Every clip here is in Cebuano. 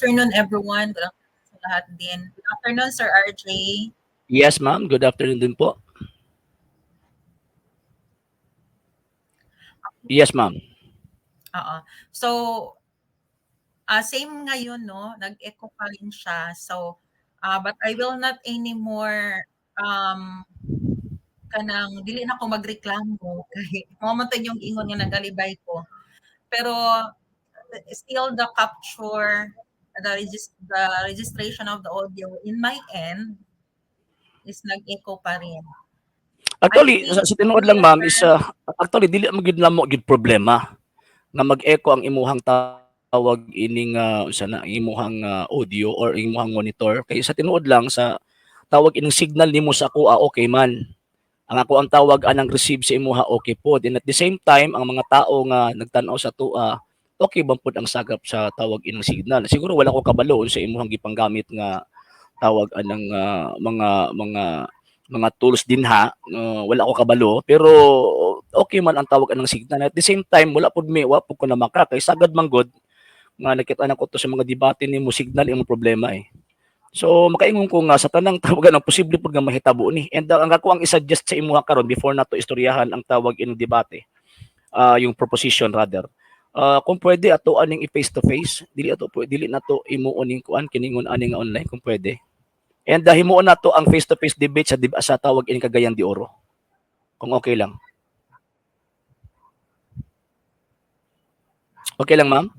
Afternoon, everyone. Good afternoon sa lahat din. Good afternoon, Sir RJ. Yes, ma'am. Good afternoon din po. Yes, ma'am. Oo. So, same ngayon, no? Nag-echo pa rin siya. So, but I will not anymore kanang dili na ko magreklamo kay mao man to inyong ingon nga nagalibay ko. Pero still the capture, the registration of the audio in my end is nag-echo pa rin. Actually, I think sa tinuod lang, ma'am, is actually dili man gyud namo gyud problema nga mag-echo ang imuhang tawag ining unsa na imuhang audio or imuhang monitor, kay sa tinuod lang, sa tawag ining signal nimo sa akoa, okay man. Ang ako ang tawag anang receive sa imuha, okay pod, and at the same time ang mga tao nga nagtan-aw sa atoa, okay man pod ang sagap sa tawag ining signal. Siguro wala ko kabalo sa imuhang gipanggamit nga tawag anang mga tools dinha, wala ko kabalo, pero okay man ang tawag anang signal. At the same time, wala pud mi, wa pud ko namaka kay sagad man gud nga nakita na ko to sa mga debate nimo, signal imong problema eh. So makaingon ko nga sa tanang tawag anang posible pud nga mahitabo ni. And ang ako ang i-suggest sa imuha karon, before nato istoryahan ang tawag ining debate, yung proposition rather, kung pwede ato aning i-face to face, dili ato dili nato imuon ning kuan kiningon ani nga online, kung pwede. And himuon nato ang face to face debate sa tawag ining Cagayan de Oro. Kung okay lang. Okay lang, ma'am?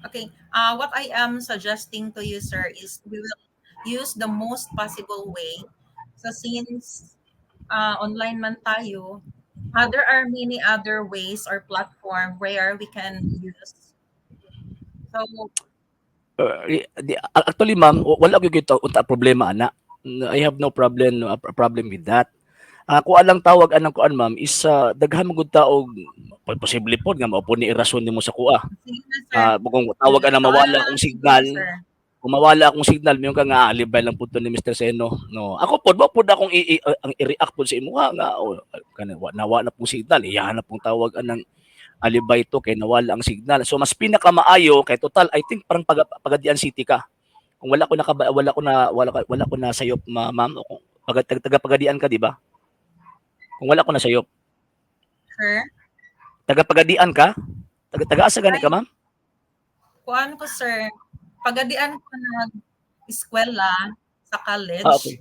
Okay. What I am suggesting to you, sir, is we will use the most possible way. So since online man tayo, there are many other ways or platform where we can use. So, Actually, ma'am, wala gyud unta problema ana. I have no problem, no problem with that. Ang ako lang tawag anang kuan, ma'am, is daghan man gud taog posible pod nga mao pod ni rason nimo sa kuha. Sige na, sir. Kung tawag ana So, mawala ano lang akong siguro, signal, sir. Kung mawala akong signal, mayon ka nga alibay lang pud to ni Mr. Seno. No. Ako pod, wa pod akong ang i-react pod sa imuha nga oh, kana wa nawa na pong signal, iyahan na pong tawag anang alibay to kay nawala ang signal. So mas pinakamaayo kay total, I think parang Pagadian City ka. Kung wala ko nakaba, wala ko na wala ko, wala ko na sayop, ma'am, o kung taga Pagadian ka, di ba? Kung wala ko na sayop. Sir? Taga Pagadian ka? Taga asa gani ka, ma'am? Kuan ko, sir. Pagadian ko nag eskwela sa college. Ah, okay.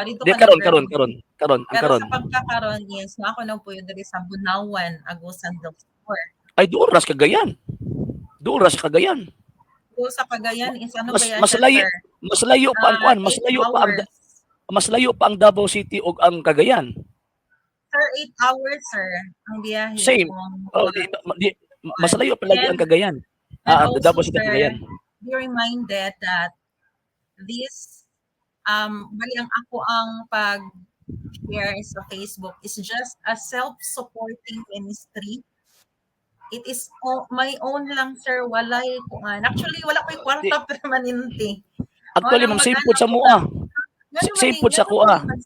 Dito Di ka karon karon nag-graduate. Karon karon ang Pero karon. sa pagkakaron, yes, na ako nagpuyo diri sa Bunawan, Agusan del Sur. Ay, doon ras Cagayan. Doon ras Cagayan. So sa Cagayan is ano Mas kaya mas siya, layo sir? Mas layo pa ang kuan, mas 8 layo pa ang hours. Mas layo pa ang Davao City ug ang Cagayan. Sir, 8 hours, sir, ang biyahe Same. kung Oh, di mas layo pa lagi ang Cagayan. And Ah, ang also, Davao City sir, Cagayan. Be reminded that this bali ang ako ang pag share sa Facebook is just a self-supporting ministry. It is my own lang, sir, walay kuan. Actually, wala ko'y kwarta permanente. Actually, Wala ma'am, same mag-ano pod sa ko mua. Ngano Same man pod sa ngano kuha. man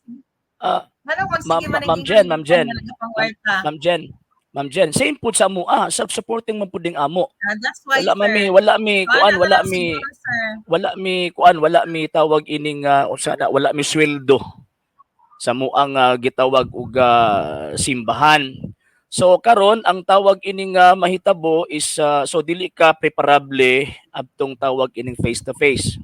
nganong magsige man Ma'am ang Jen, ingon Ma'am Jen. nga nagapangwarta? Ma'am Jen, Ma'am Jen, same pod sa mua, self-supporting man pud ning amo. Ah, that's why, Wala man sir. Mi, wala mi So, kuan, ano na wala lang mi siguro, sir. Wala mi kuan, wala mi tawag ining unsa na, wala mi sweldo sa muang gitawag og simbahan. So karon ang tawag ining mahitabo is so dili ka preparable adtong tawag ining face to face.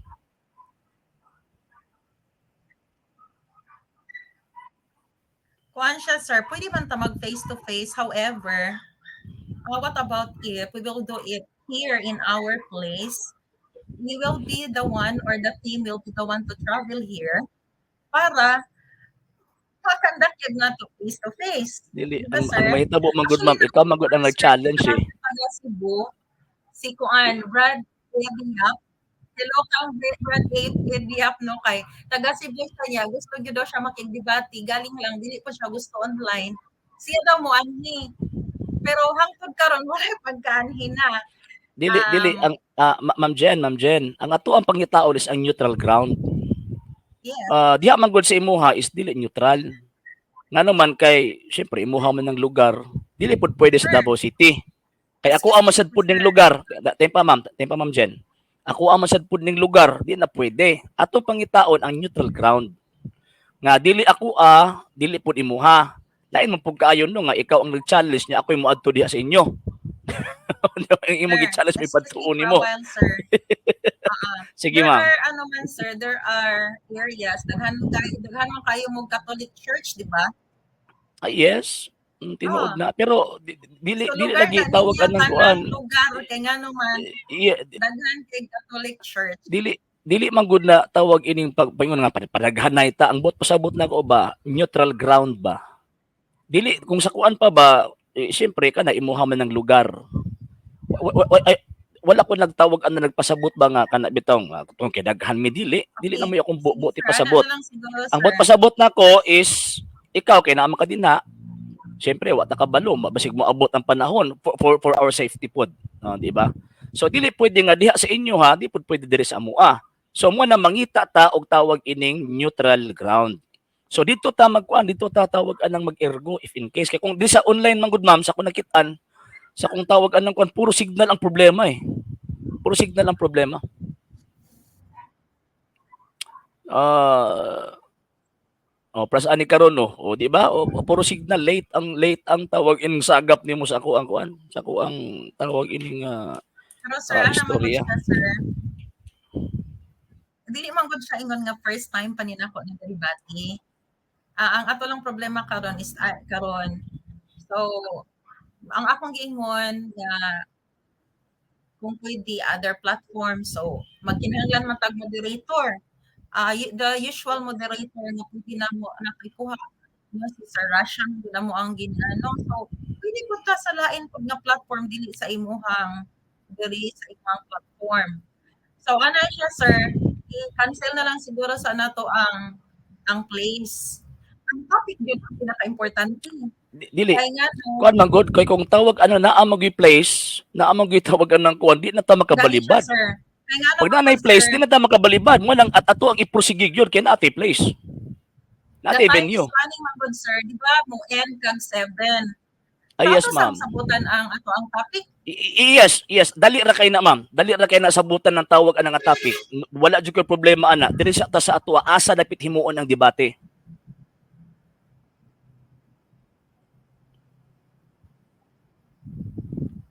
Kuan siya, sir, pwede man ta mag face to face. However, what about if we will do it here in our place? We will be the one or the team will be the one to travel here para ma-conduct yun nato face to face. Dili Diba, ang, sir? ang mahitabo man gud, Actually, ma'am, ikaw man gud ang sir, nag-challenge eh. Taga Cebu, si Kuan, Brad Ediap. Hello kang Brad Ediap, no, kay taga Cebu siya niya, gusto gyud daw siya makigdebate, galing lang dili pa siya gusto online. Siya daw mo anhi. Pero hangtod karon wala pagkaanhi na. Dili dili ang Ma'am Jen, Ma'am Jen, ang ato ang pangitaon is ang neutral ground. Yes. Diha man gud sa imuha is dili neutral. Ngano man kay syempre imuha man ng lugar, dili pud pwede sa Sir. Davao City. Kay ako ang Excuse me, masad pud ning sir. Lugar. Tempa ma'am, tempa ma'am Jen. Ako ang masad pud ning lugar, di na pwede. Ato pangitaon ang neutral ground. Nga dili ako a, dili pud imuha. Lain man pud kaayo no nga ikaw ang nag-challenge niya, ako'y moadto diha sa inyo. Ang imong Sir, gi-challenge may excuse me padtuon for a nimo. while, sir. Oo. Sige, There ma'am. are ano man, sir, there are areas daghan man kayo mo Catholic Church, di ba? Ay, yes. Tinuod na. Pero dili So dili lugar lagi na tawag ninyo anang tanang kuan. lugar kay ngano man Yeah, daghan kay Catholic Church. Dili dili man gud na tawag ining pag paingon nga padaghanay ta, ang buot pasabot nako ba, neutral ground ba, dili kung sa kuan pa ba, eh, siyempre kana imuha man ng lugar. Ay, wala ko nagtawag ano, nagpasabot ba nga kana bitaw nga kung kay daghan mi, dili dili Okay. na mo akong buot Sige, sir, ipasabot. Ana na lang siguro, Ang buot sir. pasabot nako is ikaw kay naa man ka dinha, siyempre wa ta kabalo, basig mo abot ang panahon, for our safety pod, no, di ba? So dili pwede nga diha sa inyo ha, di pud pwede diri sa amoa. So mo na mangita ta og tawag ining neutral ground. So dito ta magkuan, dito ta tawag anang mag-ergo if in case kay kung di sa online man gud ma'am, sa akong nakitaan sa kung tawag anang kuan, puro signal ang problema eh, puro signal ang problema. Ah. Oh, plus ani karon no. O di ba? O, o, puro signal, late ang tawag ining sagap nimo sa ako ang kuan, sa ako ang tawag ining Pero sir, ah, ana man gud istorya. Siya, sir. Dili man gud siya ingon nga first time pa ni nako nagdebate. Ah, ang ato lang problema karon is karon. So, ang akong giingon nga kung pwede other platform, so magkinahanglan man tag moderator. The usual moderator nga pwede na mo nakikuha no, si Sir Russian na mo ang ginano. So, pwede pud ta sa lain pud nga platform, dili sa imong platform. So ana siya, sir, i-cancel na lang siguro sa nato ang place. Ang topic gyud ang pinaka-importante. Dili Kay nga no, kuan man gud kay kung tawag ano naa magyud place, naa magyud tawag anang kuan, di na ta gani siya, makabalibad. Sir. Kay nga Pag naman naa place, sir, di na ta makabalibad. Mo lang at ato ang iprosigig yun kay naa tay place. Naa the tay time venue. is running man gud, sir, di ba? Mo end kag 7. Ay, yes, Tapos ma'am. ang sabutan ang ato ang topic. Yes. Dali ra kay na, ma'am. Dali ra kay na sabutan ng tawag anang nga topic. Wala jud koy problema ana. Diri sa ta sa ato asa dapit himuon ang debate.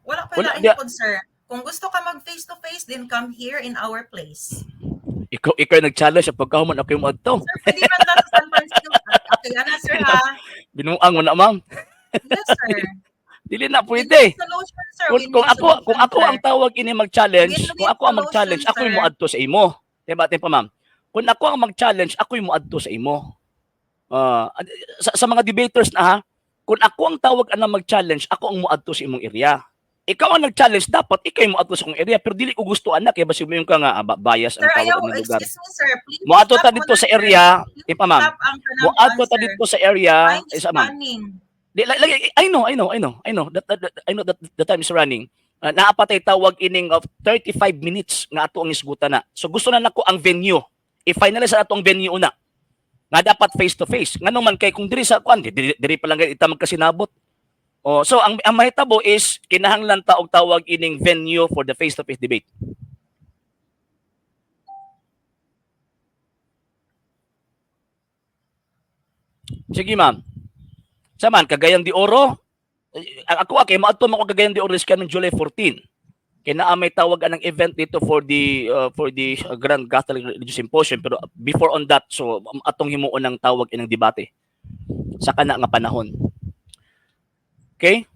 Wala pa Wala, lain pod, sir. Kung gusto ka mag face to face, then come here in our place. Ikaw nag-challenge sa pagkahuman ako yung adto. Sir, pwede man ta sa San Francisco. Okay, ana sir ha. Binuang mo na, ma'am. Yes, sir. Dili na pwede. Win-win solution, sir. Kung Win-win ako kung solution, ako sir. ang tawag ini mag-challenge, Win-win kung ako ang mag-challenge, solution, ako yung sir. moadto sa imo. Diba, pa ma'am? Kung ako ang mag-challenge, ako yung moadto sa imo. Sa mga debaters na ha, kung ako ang tawag ana mag-challenge, ako ang moadto sa imong area. Ikaw ang nag-challenge, dapat ikaw yung moadto sa akong area, pero dili ko gusto anak kay basig mo yung ka nga bias ang Sir, tawag ayaw, ang lugar. excuse me, sir. Please Moadto stop ta dito muna, sa sir. area, Please di pa ma'am. stop ang kanang Moadto ta sir. dito sa area, Time is isa ma'am. running. Di, like, I know, I know, I know that I know that the time is running. Naa pa tay tawag ining of 35 minutes nga ato ang isgutan na. So gusto na nako ang venue. I-finalize na ato ang venue una. Nga dapat face to face. Ngano man kay kung diri sa kuan, diri pa lang ita magkasinabot. Oh, so ang mahitabo is kinahanglan ta og tawag ining venue for the face to face debate. Sige, ma'am. Saman, Cagayan de Oro. Eh, ako kay maadto man ko Cagayan de Oro this coming July 14. Kay naa may tawag anang event dito for the Grand Catholic Religious Symposium, pero before on that, so atong himuon ang tawag inang debate sa kana nga panahon. Okay?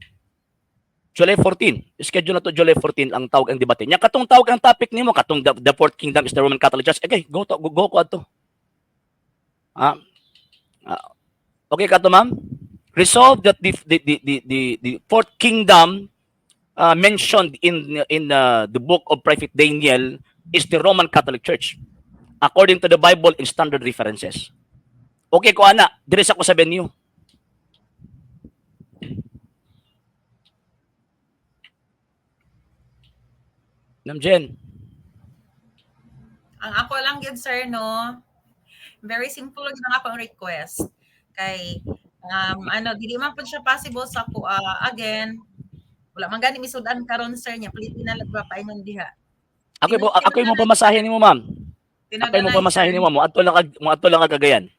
July 14. Schedule na to July 14 ang tawag ang debate. Nya katong tawag ang topic nimo katong the fourth kingdom is the Roman Catholic Church. Okay, go to go, go ko adto. Ah, okay ka to, ma'am? Resolve that the fourth kingdom mentioned in the book of Prophet Daniel is the Roman Catholic Church according to the Bible in standard references. Okay ko ana, diri sa ko sa venue. Ma'am Jen. Ang ako lang gyud, sir, no. Very simple lang ang akong request. Kay ano, dili man pud siya possible sa ko again. Wala man gani misudan karon, sir, nya pliti na lang ba paingon diha. Ako mo pamasahe nimo, ma'am. Ako mo pamasahe nimo, mo adto lang kag Cagayan.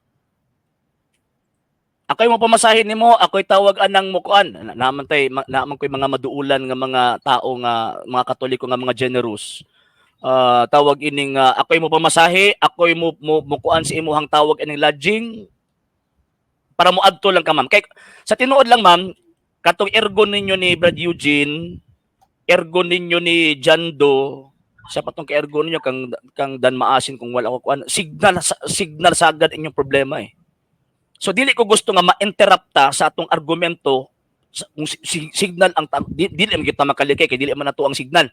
Ako mo pamasahe nimo, ako'y tawag anang mukuan. Naman ko'y mga maduulan nga mga tao nga mga Katoliko nga mga generous. Tawag ining ako'y mo pamasahe, ako'y mo mukuan sa imuhang tawag ining lodging para mo adto lang ka, ma'am. Kay sa tinuod lang, ma'am, katong ergon ninyo ni Brad Eugene, ergon ninyo ni Jando, sa patong kay ergon ninyo kang Dan Maasin, kung wala ko kuan, signal sagad inyong problema eh. So dili ko gusto nga ma-interrupt ta sa atong argumento kung signal ang dili man kita makalikay kay dili man nato ang signal.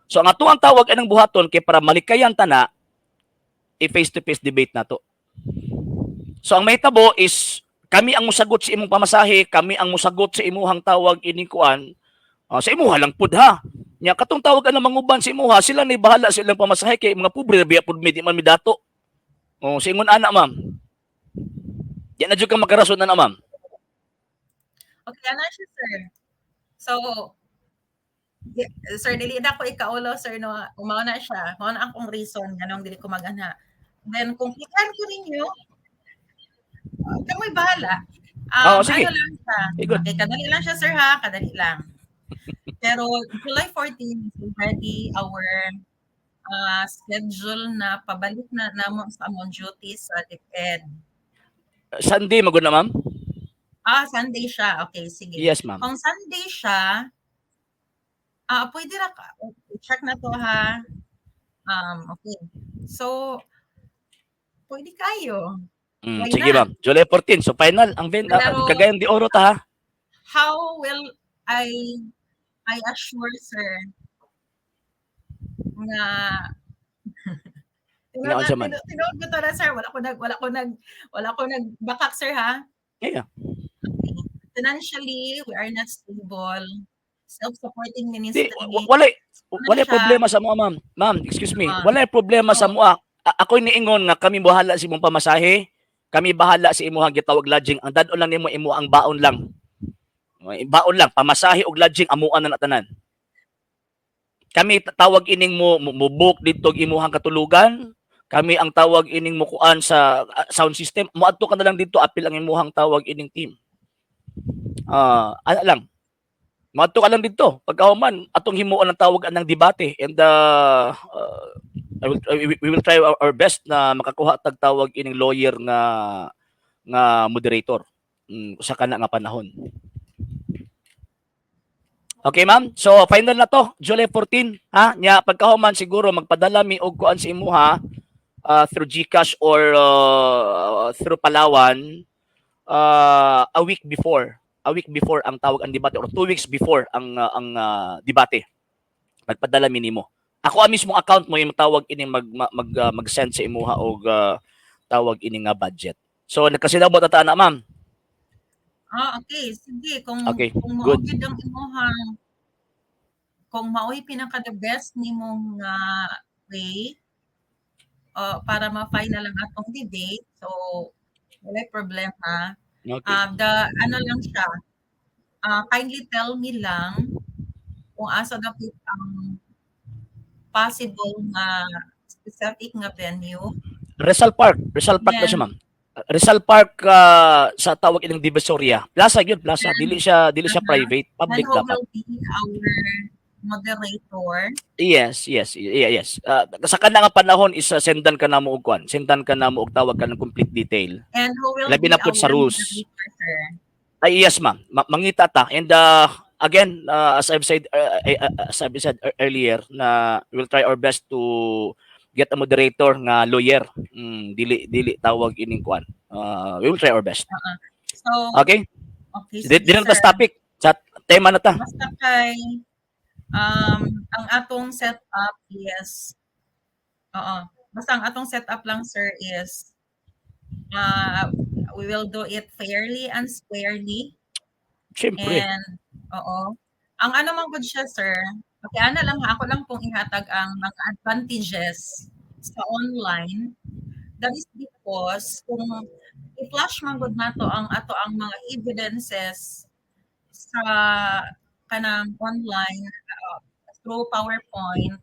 So ang ato ang tawag anang buhaton kay para malikayan ta na i face to face debate nato. So ang mahitabo is kami ang musagot sa imong pamasahe, kami ang musagot sa imuhang tawag ining kuan, sa imuha lang pud ha. Nya katong tawag ang manguban sa imuha, sila ni bahala sa ilang pamasahe kay mga pobre ra biya pud mi, di man mi dato. Oh, singon ana, ma'am. Di na jud ka makarason na, ma'am. Okay, ana siya, sir. So, sir, dili na ko ikaulo, sir, no. Mao na siya. Mao na akong reason nganong dili ko mag-ana. Then kung klikan ko ninyo, kamoy bahala. Oo, sige. Ano lang siya. Okay, good. Okay, kadali lang siya, sir, ha. Kadali lang. Pero July 14 is already our schedule na pabalik na namo sa among duty sa DepEd. Sunday magud na, ma'am? Ah, Sunday siya. Okay, sige. Yes, ma'am. Kung Sunday siya, pwede ra ka. Check na to ha. Okay. So, pwede kayo. Why Sige, not? Ma'am. July 14. So final ang Pero Cagayan de Oro ta ha. How will I assure, sir, nga Nga unsa man? Tinuod ko to na, sir. Wala ko nagbakak, sir, ha. Okay. Financially, we are not stable. Self-supporting Di, ministry. walay Ano walay siya? Problema sa mua, ma'am. Ma'am, excuse me. Walay problema sa Oh. mua. Ako'y niingon nga kami bahala sa imong pamasahe, kami bahala sa imuhang gitawag lodging. Ang dad-on lang nimo imo ang baon lang. Okay, baon lang, pamasahe og lodging amuan na tanan. Kami tawag ining mo book didto og imuhang katulugan. Kami ang tawag ining mukuan sa sound system. Moadto ka na lang didto, apil ang imuhang tawag ining team. Ana lang. Moadto ka lang didto. Pagkahuman atong himuon ang tawag anang debate and I will, we will try our best na makakuha tag tawag ining lawyer nga moderator sa kana nga panahon. Okay, ma'am. So final na to, July 14, ha? Nya pagkahuman siguro magpadala mi og kuan sa imuha through GCash or through Palawan a week before. A week before ang tawag ang debate or 2 weeks before ang debate. Magpadala mi nimo. Ako ang mismong account mo yung tawag ining mag-send sa imuha og tawag ini nga budget. So nagkasinabot ta na, ma'am. Ah, okay. Sige, kung Okay, kung mao good. gyud ang imuhang kung mao'y pinaka the best nimong nga way para ma-final ang atong debate, so walay problema. The ano lang siya, kindly tell me lang kung asa dapit ang possible nga specific nga venue. Rizal Park, Rizal Park na Then siya, ma'am. Rizal Park sa tawag ining Divisoria. Plaza gyud, plaza. Dili siya private, Then public who dapat. will be our moderator? Yes. Sa kana nga panahon is sendan ka namo og kuan. Sendan ka namo og tawag ka ng complete detail. And who will Labi be na pud our sa rules. moderator, sir? Ay, yes, ma'am. Mangita ta. And again, as I've said earlier na we'll try our best to get a moderator nga lawyer. Dili tawag ining kuan. We will try our best. So, Okay? okay, Di, sige, di na ta sir. sa topic. Sa tema na ta. Basta kay ang atong setup is, oo. Basta ang atong setup lang, sir, is we will do it fairly and squarely. Siyempre. And oo. Ang ano man gud siya, sir. Okay, ana lang ha, ako lang pong ihatag ang mga advantages sa online. That is because kung i-flash man gud nato ang ato ang mga evidences sa kanang online through PowerPoint,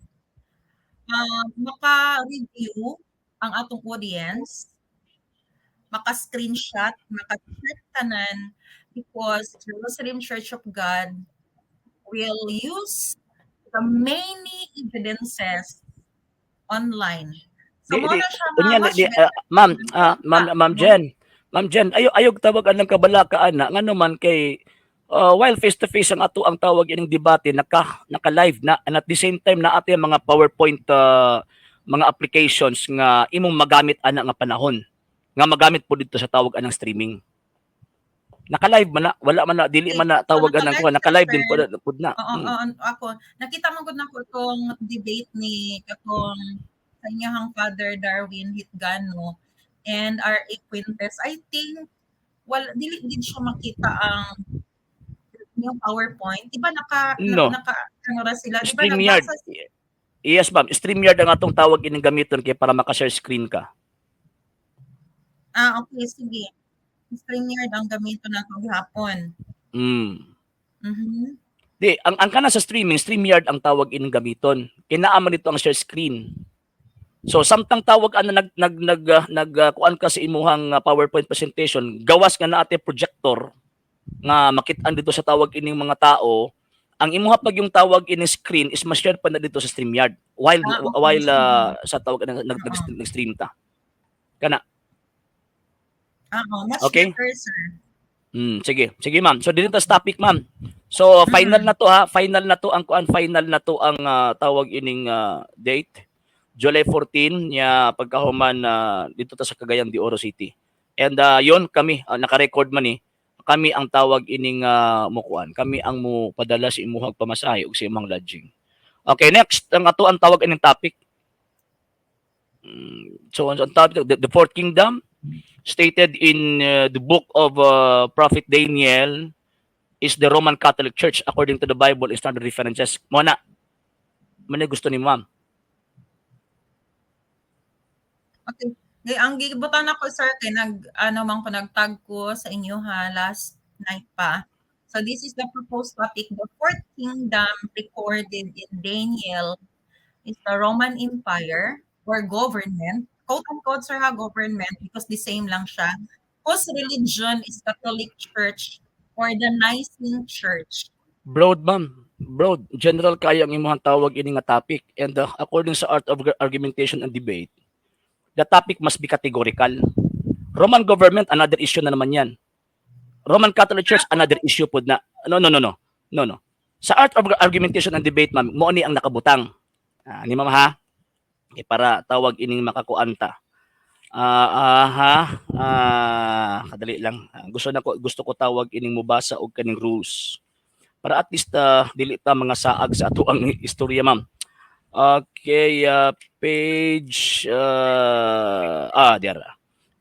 maka-review ang atong audience, maka-screenshot, maka-check tanan because Jerusalem Church of God will use the many evidences online. So Di mo di na siya nga unya much di better ma'am, ma'am nakita, Ma'am no? Jen, Ma'am Jen, ayo tawag anang kabalaka ana ngano man kay while face to face ang ato ang tawag ining debate, naka naka-live na and at the same time naa tay mga PowerPoint, mga applications nga imong magamit ana nga panahon nga magamit po dito sa tawag anang streaming. Naka-live man na, wala man na, dili man na So tawag anang naka-live kuan, siya, naka-live din sir. Pud na. Oo, oo, ako nakita man gud nako itong debate ni katong sa inyong Father Darwin Hitgano and R.A. Quintes. I think wala, dili gid siya makita ang yung PowerPoint. Di ba naka No. naka ano ra sila, di ba StreamYard. nagbasa Yes, ma'am, StreamYard ang atong tawag ining gamiton kay para maka-share screen ka. Ah, okay, sige. StreamYard ang gamiton nato gihapon. Di ang kana sa streaming, StreamYard ang tawag ining gamiton. Kay naa man dito ang share screen. So samtang tawag ana nag nag nag nag kuan ka sa imuhang PowerPoint presentation, gawas nga naa tay projector nga makit-an dito sa tawag ining mga tao, ang imuha pag yung tawag ining screen is ma-share pa na dito sa StreamYard while while sa tawag nag, nag, nag, nag-stream ta. Kana. Oo, much better, sir. Sige. Sige, ma'am. So dito sa topic, ma'am. So final na to ha, final na to ang kuan, final na to ang tawag ining date. July 14 nya pagkahuman dito ta sa Cagayan de Oro City. And yon kami naka-record man ni kami ang tawag ining mukuan. Kami ang mo padala sa imuhang pamasahe ug sa imong lodging. Okay, next ang ato ang tawag ining topic. So ang topic, the fourth kingdom stated in the book of Prophet Daniel is the Roman Catholic Church according to the Bible and standard references. Mo na. Mo na gusto ni ma'am. Okay. Di, ang gibutan ako, sir, kay nag ano man ko, nagtag ko sa inyo ha last night pa. So this is the proposed topic. The fourth kingdom recorded in Daniel is the Roman Empire or government. Quote unquote, sir, ha, government because the same lang siya. Whose religion is Catholic Church or the Nicene Church. Broad, ma'am. Broad. General kaya ang imuhang tawag ini nga topic. And according sa art of argumentation and debate, the topic must be categorical. Roman government, another issue na naman yan. Roman Catholic Church, another issue pod na. No, no, no, no. No, no. Sa art of argumentation and debate, ma'am, mo ni ang nakabutang. Ah, ni ma'am ha? Okay, para tawag ining makakuanta. Ah, aha, kadali lang. Ah, gusto ko tawag ining mubasa og kaning rules. Para at least dili ta mga saag sa ato ang istorya, ma'am. Okay, page dira.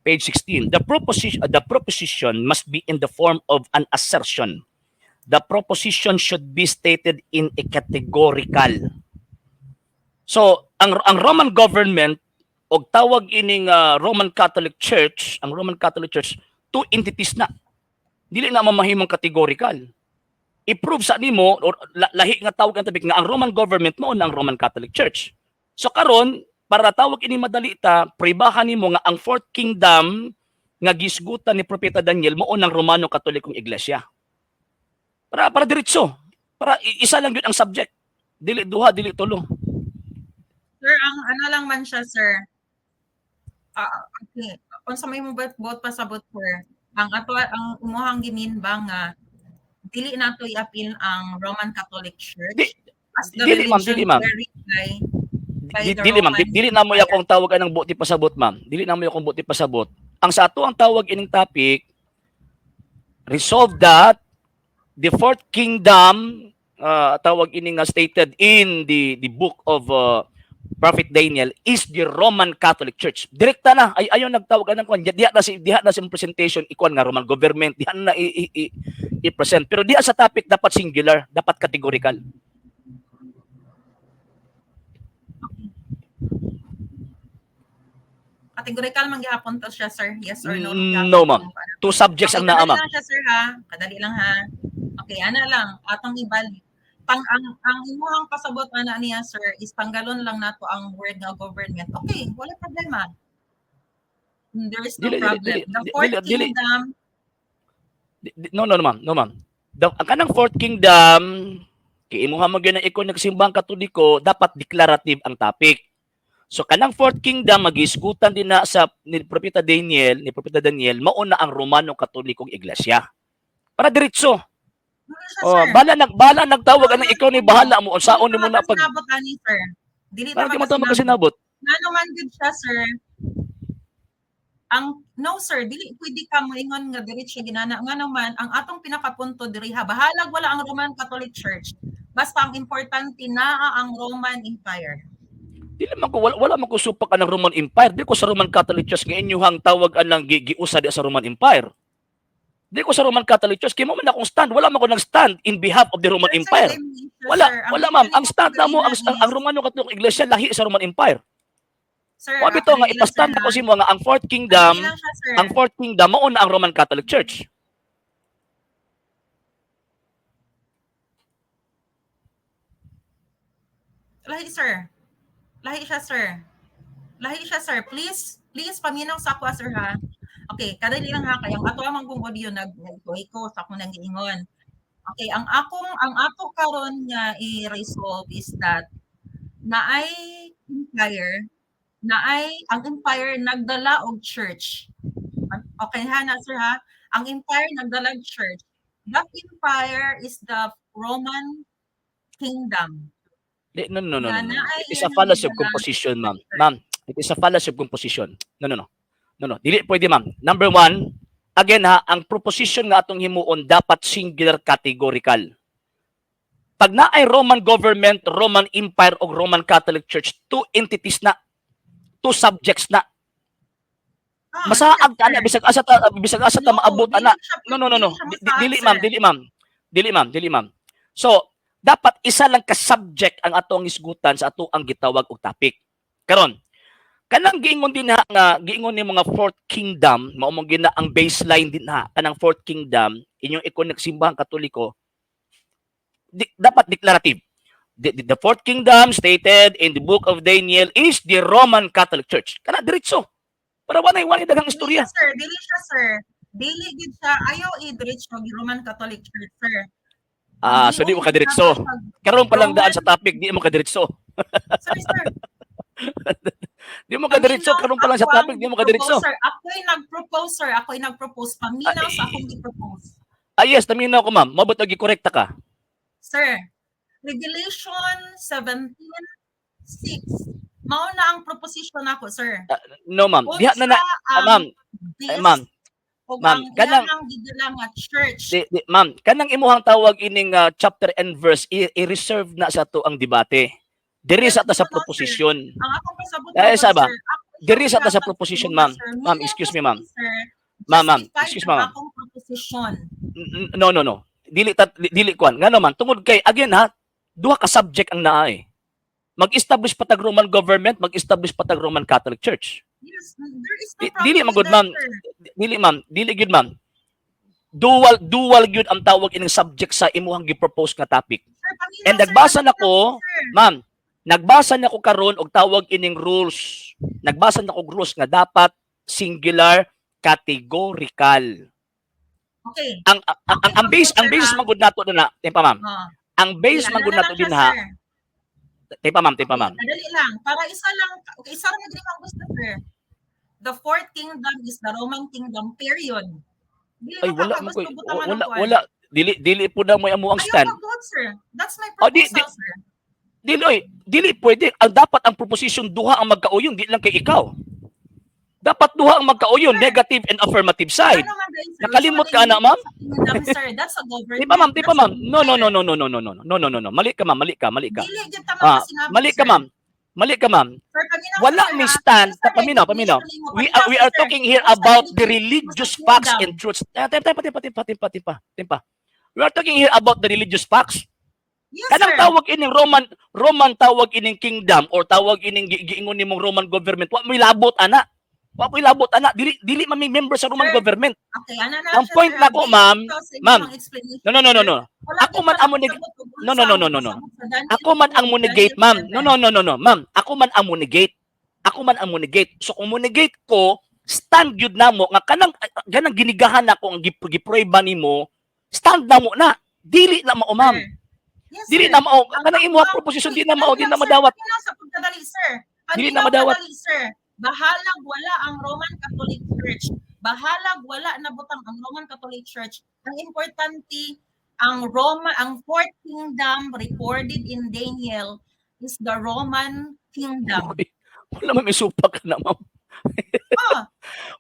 Page 16. The proposition must be in the form of an assertion. The proposition should be stated in a categorical. So, ang Roman government og tawag ining Roman Catholic Church, ang Roman Catholic Church, two entities na. Dili na mamahimong categorical. I-prove sa nimo or lahi nga tawag ang topic nga ang Roman government mao na ang Roman Catholic Church. So karon para tawag ini madali ta, pribahan nimo nga ang fourth kingdom nga gisgutan ni Propeta Daniel mao ng Romano Katolikong Iglesia. Para diretso. Para isa lang yun ang subject. Dili duha, dili tulo. Sir, ang ano lang man siya, sir. Ah, okay. Unsa may mo buot pasabot, sir? Ang ato ang imuhang gi-mean ba nga dili nato i-appeal ang Roman Catholic Church as the Dili, ma'am, religion dili, ma'am. carried by the Dili, ma'am, Roman dili na mo Empire. Akong tawag anang buot pasabot, ma'am. Dili na mo akong buot pasabot. Ang sa ato ang tawag ining topic, resolve that the fourth kingdom tawag ini nga stated in the book of Prophet Daniel is the Roman Catholic Church. Direkta na ay ayon nagtawag anang kwan, diha na si presentation ikuan nga Roman government diha na i-present, pero diha sa topic dapat singular, dapat categorical. Categorical man gihapon to siya, sir. Yes or no? No, ma'am. Two subjects Okay, ang naa, kadali ma'am. Lang siya, sir, ha. Kadali lang, ha. Okay, ana lang atong ibalik. Tang ang imuhang pasabot ana niya, sir, is tanggalon lang nato ang word nga government. Okay, wala problema. There is no Dili, dili, problem. dili, The dili, fourth dili. kingdom, No, no, no, ma'am. No, ma'am. Ang kanang fourth kingdom, kay imuha man gyud ang ikaw nagsimbang Katoliko, dapat declarative ang topic. So kanang fourth kingdom magisgutan din na sa ni Propeta Daniel, mao na ang Romano Katolikong Iglesia. Para diretso. Dili siya, Oh, sir. bahala nagtawag anang ikaw ni bahala mo unsaon Dili nimo ta na pag makasinabot ani, sir. Dili ta Para di mo ta makasinabot. Makasinabot. Ngano man gud siya, sir. Ang no, sir, dili pwede ka moingon nga diretso ginana, ngano man ang atong pinakapunto diri ha, bahalag wala ang Roman Catholic Church. Basta ang importante naa ang Roman Empire. Dili man ko wala man ko supak anang Roman Empire. Di ko sa Roman Catholic Church nga inyuhang tawag anang giusa di sa Roman Empire. Di ko sa Roman Catholic Church kay mo man akong stand, wala man ko nag stand in behalf of the Roman Sir, sir, Empire. let me issue, Wala, sir. Ang wala, ma'am. Ang stand na mo ang Romano Catholic Iglesia lahi sa Roman Empire. Sir, Wa bitaw nga dali lang, ipa-stand sir, ako ha? si mo nga ang fourth kingdom, Dali lang siya, sir. ang fourth kingdom mao na ang Roman Catholic Church. Lahi, sir. Lahi siya, sir. Lahi siya, sir. Please, please, paminaw sa ako, sir, ha? Okay, kadali lang ha, kay ang ato amang kong audio nag ko sa akong nang giingon. Okay, ang ato karon nga i-resolve is that naay empire, naay ang empire nagdala og church. Okay ha na, sir, ha? Ang empire nagdala og church. That empire is the Roman kingdom. Di, no, no, no, Nga no, no. naay It is a iyang fallacy of gidala composition, ma'am. church. Ma'am, it is a fallacy of composition. No, no, no. No, no. Dili pwede, ma'am. Number one, again ha, ang proposition nga atong himuon dapat singular, categorical. Pag naay Roman government, Roman Empire o Roman Catholic Church, two entities na, two subjects na. Ah, Masaag ka na sir. bisag asa ta No, maabot dili ana. siya No. dili siya Dili, masaag, ma'am, sir. dili, ma'am. Dili, ma'am, dili, ma'am. So, dapat isa lang ka subject ang atong isgutan sa ato ang gitawag og topic. Karon, kanang giingon din ha nga giingon ni mga fourth kingdom, mao mong gina ang baseline din ha kanang fourth kingdom inyong i-connect simbahang Katoliko di, dapat declarative. The fourth kingdom stated in the book of Daniel is the Roman Catholic Church. Kana diretso. Para walay daghang Dili istorya. siya, sir. Dili siya, sir. Dili gid siya. Ayaw i-diretso gi Roman Catholic Church, sir. Ah, so di mo kadiretso. Karon pa lang daan sa topic, di mo kadiretso. Sir, sir. Di mo kadiretso, karon pa lang sa Ako ang topic, di mo kadiretso. proposer. Ako'y nag-propose, sir. Ako'y nag-propose. Paminaw sa akong gi-propose. Ah, yes, naminaw ko, ma'am. Mabot og korekta ka. Sir, Revelation 17:6. Mao na ang proposition nako, sir. No, ma'am. Diha na na, Unsa ah, ang ma'am, beast eh, ma'am, ug ma'am, ang kanang iyang gidala nga church. di, di, ma'am, kanang imuhang tawag ining chapter and verse i-reserve na sa ato ang debate. Diri sa ta sa No, sir. proposition. Ang akong pasabot Eh, karon, saba, sir, ako diri sa ta sa gihatag proposition, sa ma'am. sir. Ma'am, Minaw excuse ka me, ma'am. sir. Ma'am, ma'am, Justify excuse me, ang ma'am. akong proposition. No, no, no. Dili kwan. Ngano man tungod kay again ha, duha ka subject ang naa eh. Mag-establish pa tag Roman government, mag-establish pa tag Roman Catholic Church. Yes, there is no problem Dili man with gud, that, ma'am. sir. Dili, ma'am, dili gyud, ma'am. Dual gyud ang tawag ining subject sa imuhang gi-propose nga topic. Sir, paminaw, And sir, nagbasa paminaw, na ko, sir. ma'am, nagbasa na ko karon og tawag ining rules. Nagbasa na ko og rules nga dapat singular, categorical. Okay. Ang base man gud nato na, timpa, ma'am. Oh. Ang base Okay, man gud ano na nato lang siya, din ha. sir. Timpa, ma'am, timpa, ma'am. Madali lang. Para isa lang, okay, isa lang din ang gusto, sir. The fourth kingdom is the Roman kingdom, period. Dili Ay, mo wala man kakagusto ko butangan ng wala kwan. wala dili dili po na mo amo ang Ayaw stand. pagbuot, sir. That's my Oh, di, proposal, sir. Dili oy, dili pwede. Ang dapat ang proposition duha ang magkauyon, di lang kay ikaw. Dapat duha ang magkauyon, Sir. Negative and affirmative side. Ano man din, sir? Nakalimot Unsa ka man na, din ma'am? sa kingdom, sir? That's a government. Di pa, ma'am, di pa, That's a ma'am. No, no, no, empire. no, no, no, no, no, no, no, no, no. Mali ka, ma'am, mali ka, mali ka. Dili gyud tama Ah, ka sinabi, mali ka, sir. ma'am. Mali ka, ma'am. Sir, paminaw Wala sir, may ha? stand. Unsa Paminaw, paminaw. definition nimo? We are, we Paminaw are sir. talking here Unsa about the definition mo sa religious facts kingdom? and truths. Eh, tempa, tempa, tempa, tempa, tempa, tempa. We are talking here about the religious facts. Yes, Kanang sir. tawag ining Roman tawag ining kingdom or tawag ining giingon nimong Roman government, wa may labot ana. Wa ko'y labot ana, dili dili man mi member sa Roman Sir, government. Okay, ana na Ang siya, point sir. nako, Based ma'am, ito sa ma'am, inyong explanation, no, no, no, no, sir, no. wala Ako gyud man pa ang monig nakasabot og No, no, unsa no, ang no, no, no. pasabot sa Daniel Ako man ang 2, monegate, Daniel ma'am. No, 7. no, no, no, no, ma'am. Ako man ang monegate. Ako man ang monegate. So kung monegate ko, stand gyud namo nga kanang kanang ginigahan nako ang giprueba nimo, stand namo na. Dili na mao, ma'am. Sir. Yes, Dili sir. na mao. Ang Kanang imo ako ang proposition wait, di na mao, dali di lang, na sir. madawat. Paminaw sa pagkadali, sir. Dili na Paminaw madawat. kadali, sir. Bahalag wala ang Roman Catholic Church. Bahalag wala na butang ang Roman Catholic Church. Ang importante, ang Roma, ang fourth kingdom recorded in Daniel is the Roman kingdom. Okay. Wala man may supak ka na, ma'am. Oh,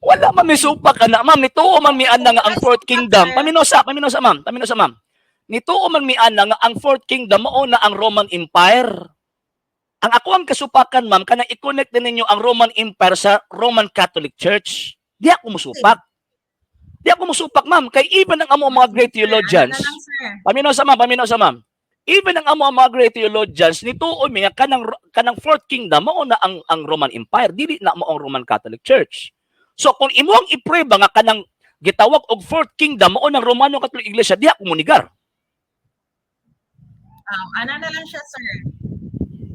Wala man may supak ka na, ma'am. Nituo man mi ana nga ang Ay, fourth supak, kingdom. sir. Paminaw sa, ma'am. Paminaw sa, ma'am. Nituo man mi ana nga ang fourth kingdom mao na ang Roman Empire. Ang ako ang kasupakan, ma'am, kanang i-connect din ninyo ang Roman Empire sa Roman Catholic Church. Di ako musupak. Di ako musupak, ma'am. Kay even ang amo ang mga great Sir, ano theologians, na lang, sir. Paminaw sa, ma'am, paminaw sa, ma'am. Even ang amo ang mga great theologians, nituo mi nga kanang kanang fourth kingdom mao na ang Roman Empire, dili na mao ang Roman Catholic Church. So kung imo ang iprueba nga kanang gitawag og fourth kingdom mao ng Romano Catholic Iglesia, di ako munigar. Ana na lang siya, sir.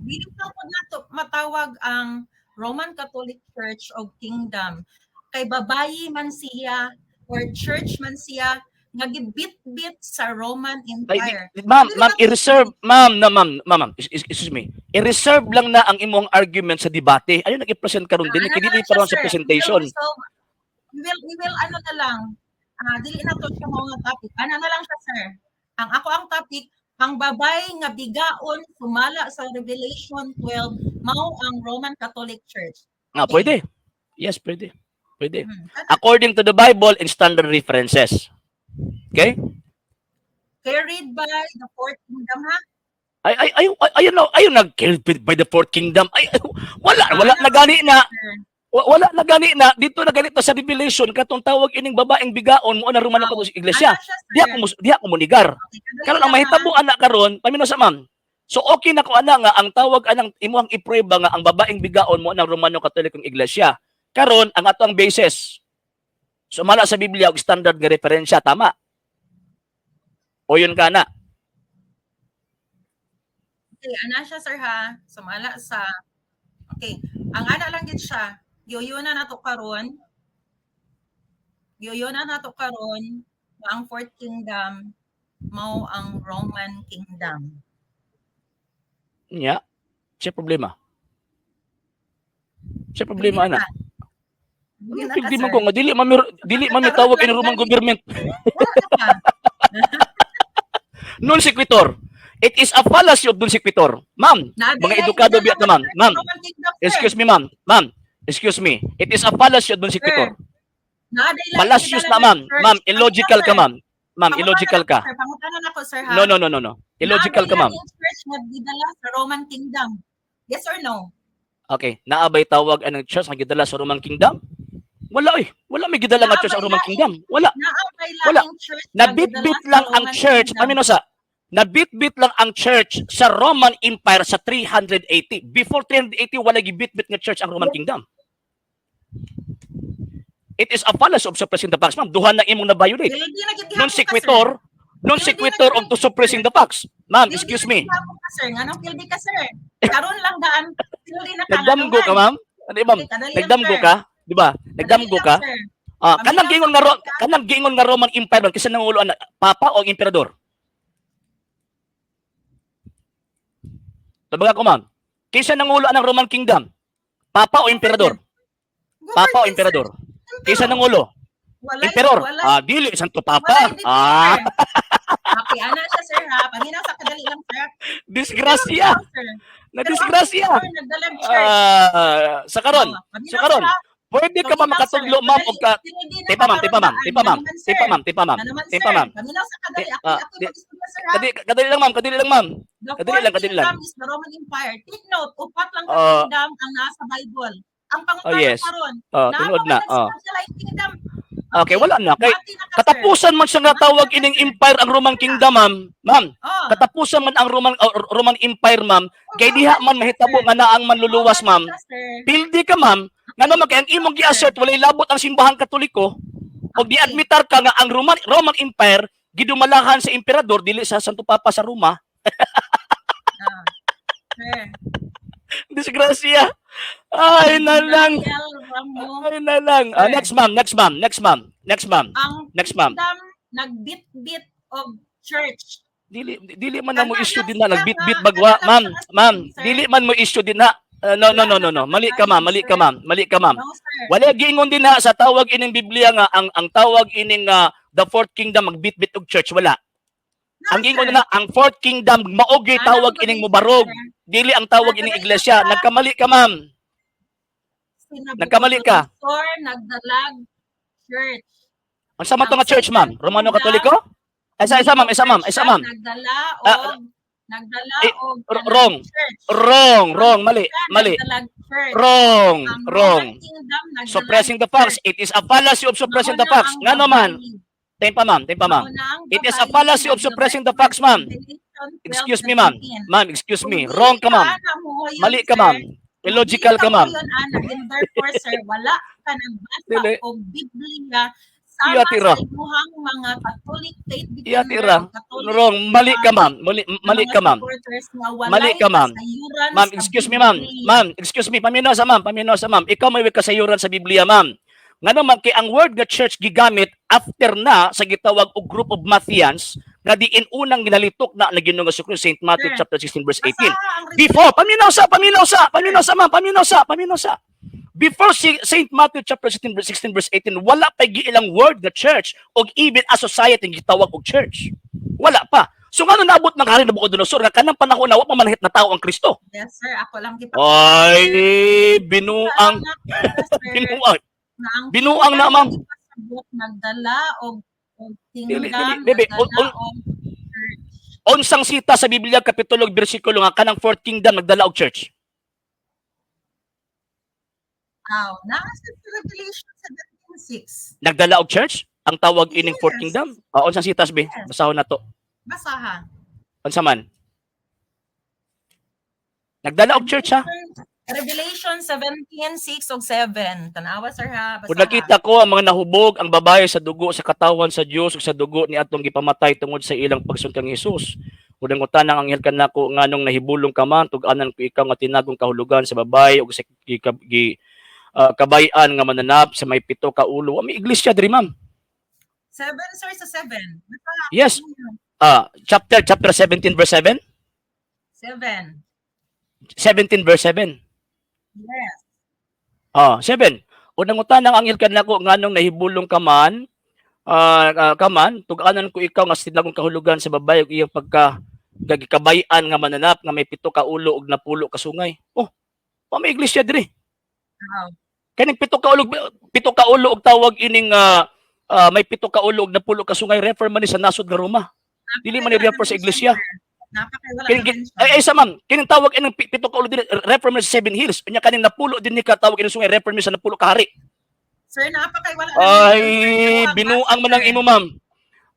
Dili lang po nato matawag ang Roman Catholic Church og kingdom. Kay babayi man siya or church man siya nga gibit-bit sa Roman Ay, Empire. ma'am, Dili ma'am, na i-reserve, ma'am, na ma'am, ma'am, ma'am, excuse me. I-reserve lang na ang imong argument sa debate. Ayon nag-present karon din, Ana kay na dili lang pa siya, ron sa sir. We will presentation. resolve, we will ano na lang, dili na to siya mao nga topic. Ana na lang siya, sir. Ang ako ang topic, ang babay nga bigaon sumala sa Revelation 12 mao ang Roman Catholic Church. Ah, Okay. pwede. Yes, pwede. Pwede. Ana, According to the Bible and standard references. Okay? Carried by the fourth kingdom, ha? Ay ay ay ay ayun na ayun nag carried by the fourth kingdom. Ay, ay, wala wala Ana na gani na sir. wala na gani na dito na ganito sa Revelation katong tawag ining babaeng bigaon mo na Romano Catholic Iglesia. Ana siya, Di sir. ako di ako munigar. Okay, kadali Karon ang lang, ha? mahitabo ana karon, paminaw sa, ma'am. So okay na ko ana nga ang tawag anang imuhang iprueba nga ang babaeng bigaon mo ng Romano Katolikong Iglesia. Karon ang ato ang basis. Sumala sa Biblia og standard nga referensya, tama? O yun ka na. Okay, ana siya, sir, ha. Sumala sa. Okay, ang ana lang gid siya. Yoyo na nato karon. Yoyo na nato karon nga ang fourth kingdom mao ang Roman kingdom. Nya. Siya problema. Siya problema Hindi ana. na. Hindi na ka, Hindi sir. man ko nga dili man mi Karon tawag lang ini Roman gani. government. Wala na ka. Non sequitur. It is a fallacy of non sequitur. Ma'am, Naa mga day edukado gidala biya ta, nga ma'am. church Ma'am, Roman kingdom, sir. excuse me, ma'am. Ma'am, excuse me. It is a fallacy of non sequitur. Naa day laing Fallacious gidala na, nga ma'am. church. Ma'am, illogical ka, sir. ma'am. Ma'am, Pangutana illogical ako, ka. sir. Pangutana nako, sir, ha. No, no, no, no, no. Illogical ka, Naa ma'am. day laing church nga gidala sa Roman kingdom. Yes or no? Okay, naabay tawag anang church nga gidala sa Roman kingdom? Wala eh. Wala may gidala nga church sa Naabay Roman laing kingdom. Wala. Naabay Wala. laing church nga gidala Nabitbit sa lang ang Roman church, kingdom. paminaw sa, nabitbit lang ang church sa Roman Empire sa 380. Before 380, wala gibitbit nga church ang Roman Kingdom. It is a fallacy of suppressing the facts, ma'am. Duha na imong na-violate. Pildi na gid Non gihapon ka, sir. sequitur, non Pildi na sequitur gid of to suppressing the facts. Ma'am, Pildi excuse na me. gid gihapon ka, sir. Nganong pildi ka, sir? Karon lang daan, pildi na ka. Nagdamgo ka, ma'am? Ano, ma'am? Okay, kadali lang, Nagdamgo sir. ka? Di ba? Kadali Nagdamgo lang, ka? sir. Ah, kanang Paminaw giingon sa nga kanang giingon nga Roman Empire man kinsa nangulo ana, papa o ang emperador? Tabaga ko, ma'am. Kinsa nangulo anang Roman Kingdom? Papa o emperador? Papa o Government, sir. emperador? Kinsa Emperor. nangulo? Walay, Emperor. walay, Ah, dili Santo walay Papa. dito, Ah, sir. Okay, ana siya, sir, ha. Paminaw sa kadali lang, sir. Disgrasya. Pero, sir, Na pero ang disgrasya. emperor nagdalag church. Ah, sa karon. Oh, paminaw, Sa karon. sir, ha. Pwede ka ba Paminaw, sir. makatudlo, ma'am, og ka Pildi na Tipa, ma'am, ka tipa, ma'am, karon tipa, ma'am, daan. Naman, sir. tipa, ma'am, tipa, ma'am. Naman, Tipa, sir. ma'am. Paminaw sa kadali. Ako, Ah, ako mag-istorya, sir, ha. Kadali lang, ma'am, kadali lang, ma'am. The Kadali fourth lang, kadali lang. kingdom is the Roman Empire. Take note, upat lang ka kingdom ang nasa Bible. Ang Oh, pangutana yes. karon, Oh, naa tinuod pa na. may Oh. nagsunod sa laing kingdom? Okay, wala na. Kay Mati na ka, sir. katapusan man siya nga tawag ining empire ang Roman Kingdom, ma'am. Ma'am, Oh. katapusan man ang Roman Empire, ma'am. Kay diha man mahitabo nga naang manluluwas, ma'am. Sir. Pildi ka, ma'am. Ngano man kay ang imong gi-assert, walay labot ang Simbahang Katoliko og di-admitar ka nga ang Roman Empire gidumalahan sa emperador, dili sa Santo Papa sa Roma. Ah, sir. Disgrasya. Ay na lang. Gabriel Ramo. Ay na lang. Ah, Sir. Next, ma'am, next, ma'am, next, ma'am, next, ma'am. Ang Next, ma'am. kingdom nagbitbit og church. Dili dili man na mo Kana issue lang din na siya nagbitbit nga, bagwa, kana lang ma'am, siya nga ma'am. sir. Dili man mo issue din na. No, no, no, no, no. Mali ka, ma'am, mali ka, ma'am, mali ka, ma'am. No, sir. Wala giingon din na sa tawag ining Biblia nga ang tawag ining the fourth kingdom magbitbit og church, wala. No, Ang giingon sir. na ang fourth kingdom mao gyud Ana tawag ko ining din, mubarog, sir. dili ang tawag ining iglesia. Nagkamali ka, ma'am. Nagkamali ka. Sir, nagdalag church. Ang sama to nga church, ma'am? Romano Katoliko? Ay, isa, isa, ma'am, isa, ma'am, isa, ma'am. Nagdala Ah, og nagdala eh, og kanang wrong. church. Wrong, wrong, mali, mali. Nagdalag church. Wrong, Ang wrong. Roman Kingdom nagdalag Suppressing the facts. church. It is a fallacy of suppressing the Mauna facts. ang Nga naman. babae. Time pa, ma'am, time pa, ma'am. Mauna ang It is a babae fallacy of nagdalag suppressing the facts, ma'am. Revelation 12, Excuse me, ma'am. 17. Ma'am, excuse Kung me. dili Wrong ka, ma'am. ana mo yun, Mali ka, sir, ma'am. kung Illogical dili ka, ma'am. mo yun, ana, and therefore, sir, wala ka nagbasa Dili. og Biblia sama Iya, tira. sa imuhang mga Catholic faith Iya, defender tira. o Catholic Wrong. Mali ka, ma'am. Mali, mali mga ka, ma'am. supporters nga walay Mali ka, ma'am. kasayuran Ma'am, sa excuse me, ma'am. Biblia. Ma'am, excuse me. Paminaw sa ma'am, paminaw sa ma'am. Ikaw may kasayuran sa Biblia, ma'am. Ngano man kay ang word nga church gigamit after na sa gitawag og group of Mattheans nga diin unang ginalitok na na Ginoong Hesus, St. Matthew Sir, chapter 16 verse 18. Basaha ang Before, paminaw sa, paminaw sa, paminaw sa, ma'am, paminaw sa, paminaw sa. Before si St. Matthew chapter 16 verse 16 verse 18, wala pa giilang word nga church og even a society nga gitawag og church. Wala pa. So ngano naabot ng hari Nabucodonosor nga kanang panahon na wa pa manhit na tao ang Kristo? Yes, sir. Ako lang Ay, binuang, sir, binuang. na ang Binuang na, ma'am. Gipasabot, nagdala og Dili, kingdom, dili, bebe, nagdala og church. Unsang sita sa Biblia kapitulo ug bersikulo nga kanang fourth kingdom nagdala og church? Aw, naa sa Revelation 17:6. Nagdala og church? Ang tawag ining fourth Yes. kingdom? Ah, unsang sitas be? Yes. Basahon na to. Basaha. Unsa man? Nagdala og church ha? Revelation 17:6 ug 7. Tanawa, sir, ha. Kung Basaha. nakita ko ang mga nahubog, ang babae sa dugo sa katawan sa Dios ug sa dugo ni atong gipamatay tungod sa ilang pagsunod kang Hesus. Ug nangutana ang anghel kanako, "Nganong nahibulong ka man? Tug-anan ko ikaw nga tinagong kahulugan sa babae ug sa kabayan nga mananap sa may pito ka ulo." Wa may iglesia diri, ma'am. 7, sir, sa 7. Basaha. Yes. Ah, chapter 17 verse 7? 7. 17 verse 7. Yes. Ah, 7. O nangutana ang anghel kanako, "Nganong nahibulong ka man, tug-anan ko ikaw nga tinagong kahulugan sa babae ug iyang pagka gagikabayan nga mananap nga may pito ka ulo ug napulo ka sungay." Oh, wa may iglesia diri. Aw. Kaning pito ka ulo og tawag ining may pito ka ulo ug napulo ka sungay, refer man ni sa nasod nga Roma. Dili man ni refer sa iglesia. Napakawala Kining, ay, ay sa ma'am, kining tawag ining pito ka ulo din refer man sa Seven Hills. Unya kaning napulo din ni ka tawag ining sungay, refer man sa napulo ka hari. Sir, napakawala Ay, binuang man ang imo, ma'am.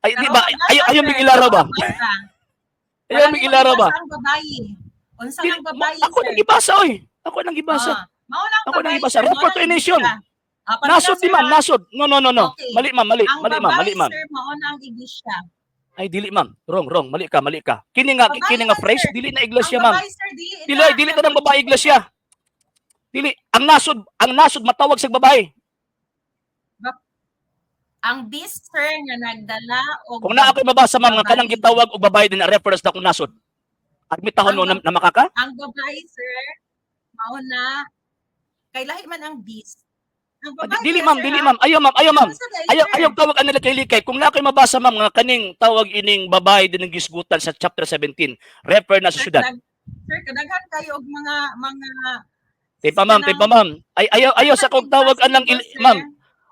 Ay, di ba? Ay, ayaw mig ilaraw ba? Ayaw mig ilaraw ba? Ang babae. Unsa Di- ang babae, Ako sir? nang gibasa, oy. Ako nang gibasa. Ah, mao lang Ako nang babae, gibasa. sir. Refer Mao to lang a nation. iglesia. Ah, paminaw, Nasod di sir, ma'am, ha? nasod. No, no, no, no. Okay. Mali, ma'am, mali, Ang mali, ma'am, babae, mali, ma'am. sir, mao na ang iglesia. Ay, dili, ma'am. Wrong, wrong. Mali ka, mali ka. Kini nga Babae kini nga man, phrase sir. dili na iglesia, Ang ma'am. babae, sir, dili Dili, na. dili ta ng babae iglesia. Dili, ang nasod matawag sa babae. Ang beast, sir, nga nagdala og Kung naa ako'y mabasa, ma'am, nga kanang babae. gitawag og babae din na reference na kung nasod. Admitahon mo na makaka? Ang babae, sir, mao na kay lahi man ang beast. Ang Ah, babae, dili sir, ma'am, dili ha? ma'am. Ayaw, ma'am, ayaw, ma'am. Ano sa dahil, Ayaw sir? ayaw tawag anila kay likay. Kung naa ko'y mabasa, ma'am, nga kaning tawag ining babae din ng gisgutan sa chapter 17, refer na sa Sir, syudad. sir, kadaghan kayo og mga Tipa, ma'am, tipa, ma'am. Ay ayaw ayaw sa kog tawag anang sir. Ma'am,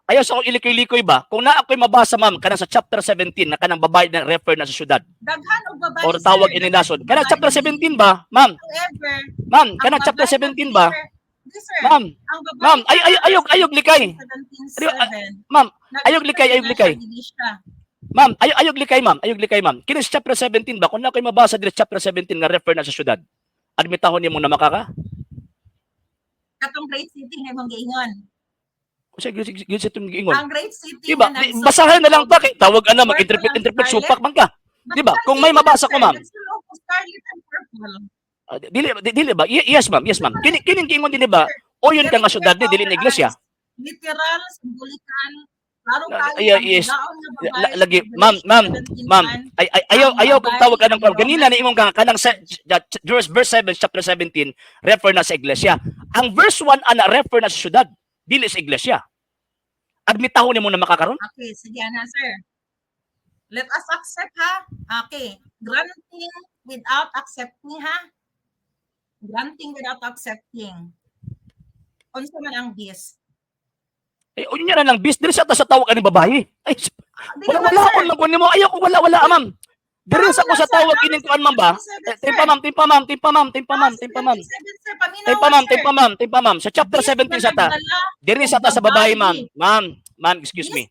ayaw sa kog ilikoy-likoy ba? Kung naa ako'y mabasa, ma'am, kanang sa chapter 17 na kanang babae na refer na sa syudad Daghan og babae, or tawag sir. ini nasod. Kanang Babae chapter na 17 ba, ma'am? However, Ma'am, ang kanang chapter babae na 17 ba? sir, di, sir, Ma'am, ang babae ma'am, ay ay ayog ayog likay. 17:7. Ma'am, Nagdala ayog likay, ayog na likay. siya, iglesia. Ma'am, ay ayog likay, ma'am, ayog likay, ma'am. Kini sa chapter 17 ba? Kung naa ko'y mabasa diri sa chapter 17 nga refer na sa syudad, admitahon nimo na makaka? Katong great city nga imong giingon. Kasi great city imong giingon. Ang great city Diba? nga nagsulod Basahin na lang ta kay tawag ana, purple mag-interpret and interpret scarlet. Supak man ka. Di ba? Vatican Kung may City mabasa na, ko, sir, ma'am. nagsulod og scarlet and purple. Ah, dili ba? Yes, ma'am. Yes, ma'am. Kining giingon din ba? O yun ka nga syudad ni dili ni iglesia. Literal, symbolical, klaro Ah, kaayo yeah, ang yes. higaon nga babae Lagi, sa ma'am, ma'am, Revelation ma'am. 17:1, Ay, ayaw ang ayaw kong babae tawag anong ang ganina ni imong kanang sa verse 7, chapter 17, refer na sa iglesia. Ang verse 1 ana refer na sa syudad, dili sa iglesia. Admitahon nimo na makakaron? Okay, sige na, sir. Let us accept, ha. Okay. Granting without accepting, ha. Granting without accepting. Unsa man ang beast? Eh, unya na lang beast dili sa ta sa tawag ani babae. Ay, Dili wala man, wala sir. ako lang kunin mo. Ayaw ko, wala wala, ma'am. Diri sa ko sa tawag ining kuan, ma'am, ba? Eh, timpa, ma'am, timpa, ma'am, timpa, ma'am, timpa, ma'am, timpa, ma'am. Timpa, ma'am, timpa, ma'am, timpa, ma'am. Sa chapter 17 sa ta. Diri sa ta sa babae, ma'am. Ma'am, ma'am, excuse me.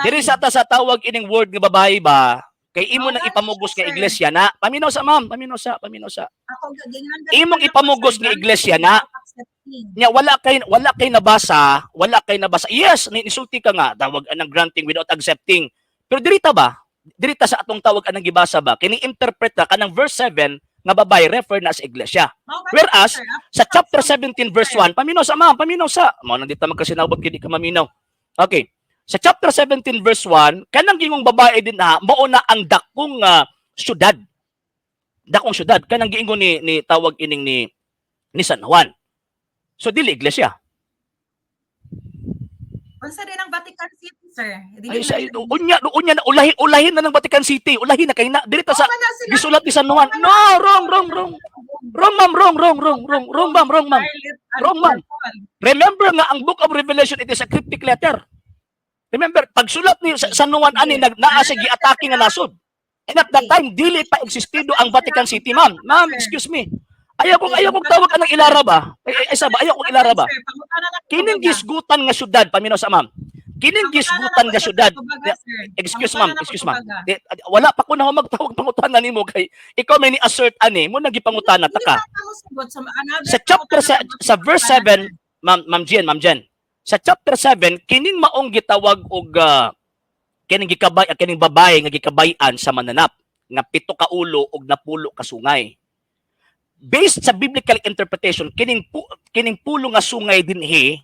Diri sa ta sa tawag ining word nga babae ba? Kay imo Oh, nang gani ipamugos siya, nga sir. iglesia na. Paminaw sa, ma'am, paminaw sa, paminaw sa. Ako, gagingan Imong ipamugos nga iglesia na. Nya wala kay nabasa, wala kay nabasa. Yes, nisulti ka nga tawag anang granting without accepting. Pero diri ta ba? Diri ta sa atong tawag anang gibasa ba? Kini interpret ta kanang verse 7 nga babae refer na sa iglesia. Whereas, sa chapter 17 verse 1, paminaw sa, ma'am, paminaw sa. Mao nang di ta magkasinabot kay di ka maminaw. Okay. Sa chapter 17 verse 1, kanang gingong babae din na mao na ang dakong syudad. Dakong syudad kanang giingon ni tawag ining ni San Juan. So dili iglesia. Unsa din ang Vatican City, sir? Dili Ay na sa siya- unya unya na ulahin ulahin na ng Vatican City. Ulahin na kay na dili ta sa Oh, wala sila. gisulat ni San Juan. No, wrong, wrong, wrong. Wrong, ma'am, wrong, wrong, wrong, wrong, wrong, ma'am, wrong, ma'am. Scarlet and Wrong, ma'am. purple. Remember nga ang Book of Revelation, it is a cryptic letter. Remember, pagsulat ni San Juan ani nag naa siya giatake nga nasod. And at that time dili pa existido ang Vatican City, ma'am. Ma'am, excuse me. Ayaw kong tawag anang ilara ba? Ay, ay, sa ba? Ayaw kong ilara ba? Sir, pangutana na ko Kining kumbaga. gisgutan nga syudad, paminaw sa, ma'am. Kining Pangutana gisgutan na nga ko, sir, syudad. kumbaga, sir. Excuse Pangutana ma'am, na ko excuse, ma'am. kumbaga. Di, wala pa ko na magtawag pangutana nimo kay ikaw may ni-assert ani mo nagipangutana ta Hindi ka. pa ako sagot sa another Sa chapter sa, pangutana na sa verse pangutana, 7, ma'am, Ma'am Jen, Ma'am Jen. Sa chapter 7, kining maong gitawag og kining gikabay kining babae nga gikabayan sa mananap nga 7 ka ulo og 10 ka sungay. Based sa biblical interpretation, kining pulo nga sungay dinhi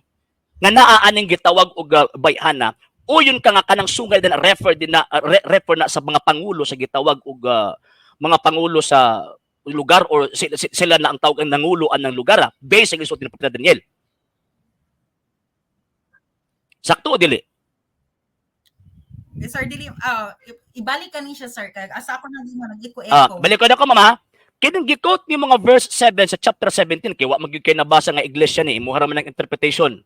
nga naa aning gitawag og bayhana, uyon ka nga kanang sungay din refer din na refer na sa mga pangulo sa gitawag og mga pangulo sa lugar or sila na ang tawag ang nanguloan ng lugar, based sa gisulti ni Propeta Daniel. Sakto o dili? Eh, sir, dili, ibalik ka ni siya, sir. Kay asa ako nang mo nag-echo-echo. Ah, balik ko na ko, mama. Kining gi-quote ni mga verse 7 sa chapter 17 kay wa magyud kay nabasa nga iglesia ni imuha ra man ang interpretation.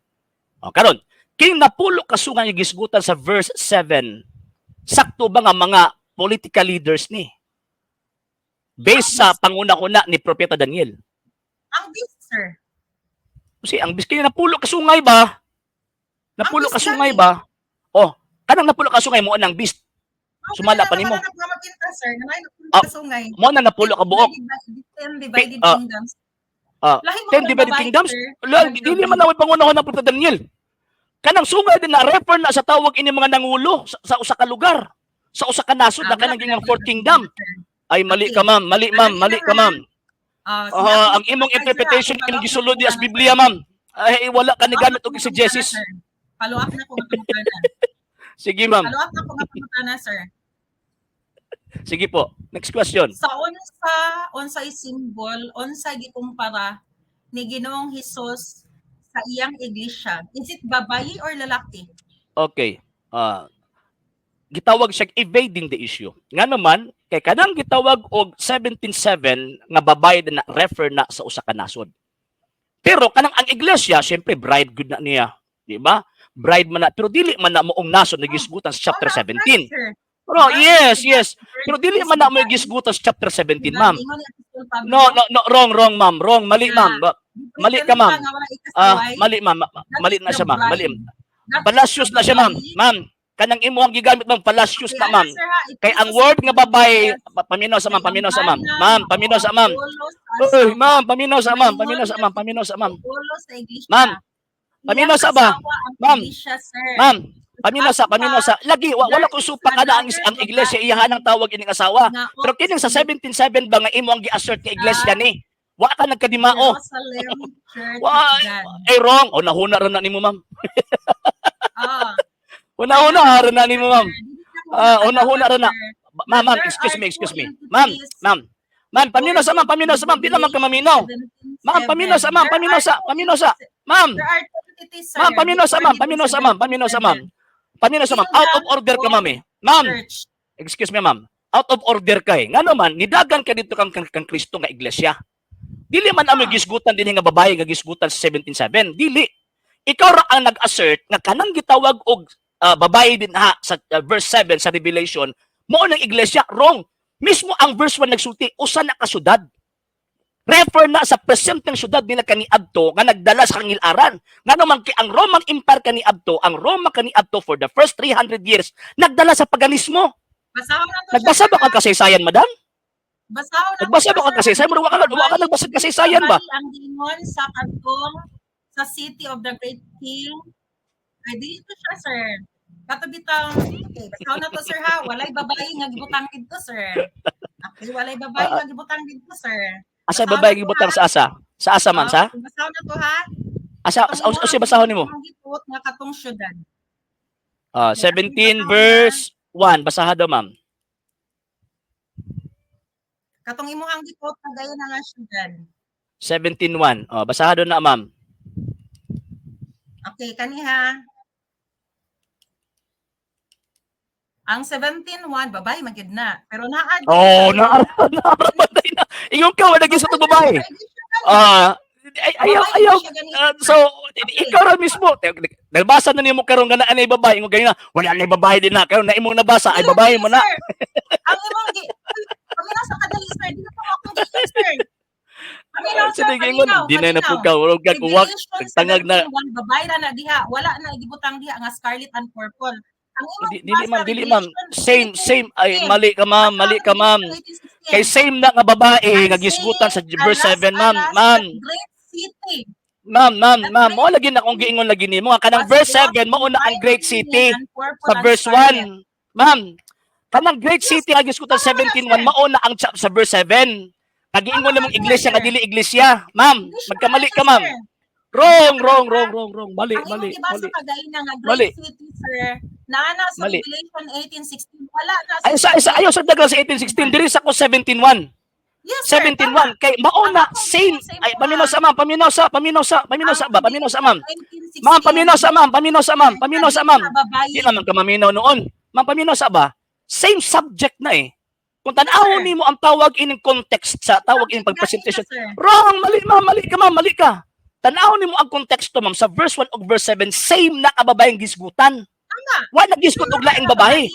O karon, kining 10 ka sungay nga gisgutan sa verse 7, sakto ba nga mga political leaders ni? Based sa panguna-una ni Propeta Daniel. Ang beast, sir. Kasi ang biski 10 ka sungay ba? 10 Ang ka beast sungay gani. ba? Oh, kanang 10 ka sungay mo ang beast. Sumala pa nimo. Wala na makinta, sir. Nga 10 Ah, ka sungay. Mo na 10 ka buok. 10 divided kingdoms. Lahi mo 10 ang divided babae, kingdoms? sir. Wala, dili man naway pangunahan ng Propeta Daniel. Kanang sungay din na refer na sa tawag ini mga nangulo sa usa ka lugar, sa usa ka nasod na Ah, kanang wala ginang pa fourth kingdom. sir. Ay, mali ka, ma'am, mali, ma'am, mali ka, ma'am. Ah, Ah, ang imong interpretation imong gisulod di as Biblia, ma'am. Ay, wala ka ni gamit og exegesis. Follow up na ko nga pangutana. Sige, ma'am. Follow up na ko nga pangutana, sir. Sige po. Next question. Sa unsay symbol, unsay gikumpara ni Ginoong Hesus sa iyang iglesia? Is it babae or lalaki? Okay. Ah, gitawag siya evading the issue. Nga naman, kay kanang gitawag og 17:7 nga babae na refer na sa usa ka nasod. Pero kanang ang iglesia, syempre bride good na niya, di ba? Bride man na, pero dili man na moong nasod na gisgutan sa chapter Oh, na, 17. sir. Pero yes, yes. Pero dili man na mo gisgutan sa chapter 17, ma'am. Ingon ni Apostol Pablo, No, wrong, wrong, ma'am. Wrong, mali, ma'am. Mali ka, ma'am. nga wala Ah, ikasaway, mali, ma'am. that Mali is na the siya, ma'am. Mali. bride. That is Palacios the na siya, ma'am. bride. Ma'am, Kanang imo ang gigamit, ma'am, fallacious Okay, na, ana, ma'am. sir, ha, Kay ang Ephesus word nga babae, yes. paminaw sa Kay ma'am, ang paminaw sa ma'am. bana Ma'am, mao paminaw ang sa ma'am. ulo sa Uy, asawa. ma'am, paminaw sa ma'am, Maingon paminaw sa nga ma'am, si paminaw sa ma'am. ulo sa iglesia. Ma'am, Iyang paminaw sa ba? asawa ang Ma'am, iglesia, sir. ma'am, paminaw sa, At paminaw pa, sa. Lagi, wala there ko is supak ana another ang iglesia babae iyahan ang tawag ining asawa. nga Pero kining sa opposite 17:7 ba nga imo ang gi-assert nga iglesia sa ni? Wa ka nagkadimao. Jerusalem Church Wa of God. ay wrong. O nahuna ra na nimo, ma'am. Ah, Una-una ra na nimo, ma'am. sir, dili na ko Ah, una-huna nakadapat, ra na. sir. Ma'am, ma'am, There excuse are me, excuse two me. Ma'am, entities ma'am. Ma'am, paminaw sa ma'am, paminaw sa ma'am, di naman ka maminaw. Ma'am, paminaw sa ma'am, There paminaw are sa, two paminaw sa. entities. Ma'am, There are two entities, sir, ma'am, paminaw sa before ma'am, dito paminaw sa ma'am, paminaw sa ma'am. 17:7. Paminaw sa ma'am. Out of Kingdom order ka, of ma'am eh. Ma'am, Church. excuse me, ma'am. Out of order ka eh. Ngano man, nidagan ka dito kang Kristo nga iglesia. Dili man amoy gisgutan dinhi nga babae nga gisgutan sa 17:7. Dili. Ikaw ra ang nag-assert nga kanang gitawag og babae din ha sa verse 7 sa Revelation, mao nang iglesia. Wrong. Mismo ang verse 1 nagsulti usa na ka syudad. Refer na sa presenteng syudad nila kaniadto nga nagdala sa kangilaran. Ngano man kay ang Roman Empire kaniadto, ang Roma kaniadto for the first 300 years nagdala sa paganismo. Basahon na to siya, Nagbasa sir, ba ha? kag kasaysayan, madam? Basahon na to Nagbasa siya, ba kag sir, ha? kasaysayan? Wa ka nagbasa kasaysayan ba? Babae ang giingon sa kadtong sa city of the great king. Ay, dili to siya, sir. Kato bitaw, okay, basahon na to, sir, ha? Walay babae nga gibutang didto, sir. Okay, walay babae nga gibutang didto, sir. Asa Basahon babae na to, gibutang ha? sa asa? Sa asa man sa? Oh, basahon na to, ha? Asa Katong asa mo usa ang basahon nimo? imong gituot nga katong syudad. Ah, Okay, atong 17 basahon na. verse 1, basaha daw, ma'am. Katong imuhang gituot nga gayon na nga syudad. 17:1. Oh, basaha daw na, ma'am. Okay, kaniha. Ang 17:1, babae magyud na. Pero naa diri Oh, sa naara naara man day na. Ingon ka wala gyud sa babae. Babae gyud siya gani. Ah, ay, ayaw Babae gyud ayaw. siya gani. So ikaw ra mismo nagbasa na nimo karon nga naa nay babae, ingon ganina wala nay babae din na karon na imong nabasa ay Dili, babae dili, mo na. sir. Ang imong gi Paminaw sa kadali, sir. Dili pa akong giingon, sir. Paminaw, sir, Sige, ingon paminaw, di na paminaw. pud ka wala ka uwak Revelation nagtangag na. 17:1, babae ra na diha. Wala na gibutang diha nga scarlet and purple. Ang imong Di, dili gibasa, ma'am, dili ma'am. Revelation Same same ay 18:16. mali ka, ma'am, mali ka, ma'am. Revelation 18:16. Kay same na nga babae Ang nga gisgutan sa saying, verse alas, 7, ma'am, alas, ma'am. that great city. Ma'am, ma'am, That ma'am, great mao lagi na akong city giingon lagi nimo nga kanang was verse clothed 7 mao in na ang fine great linen city and purple sa and verse scarlet. 1. Ma'am, kanang great Yes, city nga gisgutan tama na, 17:1 sir. mao na ang sa verse 7. Kagiingon Tama namong na, iglesia nga sir. dili iglesia. Ma'am, Iglesia magkamali na ka, siya, ma'am. sir. Wrong, wrong, wrong, wrong, wrong. Mali, Ang imong mali, gibasa mali. kagaina nga Mali. great city, sir. Naa na sa Mali. Revelation 18:16. Wala na sa Ay sa ayaw sa dagla sa 18:16 diri sa ko 17:1. Yes, sir. Tama. 17:1 kay mao na Ang akong same giingon sa ay imo, paminaw ha. sa ma'am, paminaw sa, paminaw sa, paminaw Ang sa ba, paminaw sa ma'am. Revelation Ma'am, 18:16, paminaw sa ma'am, paminaw sa ma'am, paminaw sa ma'am. nga babae. Di naman ka maminaw noon. Ma'am, paminaw sa ba? Same subject na eh. Kung tan-awon Sir. nimo ang tawag ining context sa tawag ining Subject gani pagpresentation. siya, sir. Wrong, mali ma'am, mali ka ma'am, mali ka. Tan-awon nimo ang konteksto, ma'am, sa verse 1 ug verse 7, same na ka babaeng gisgutan. Tama. Wa na gisgut og laing babae.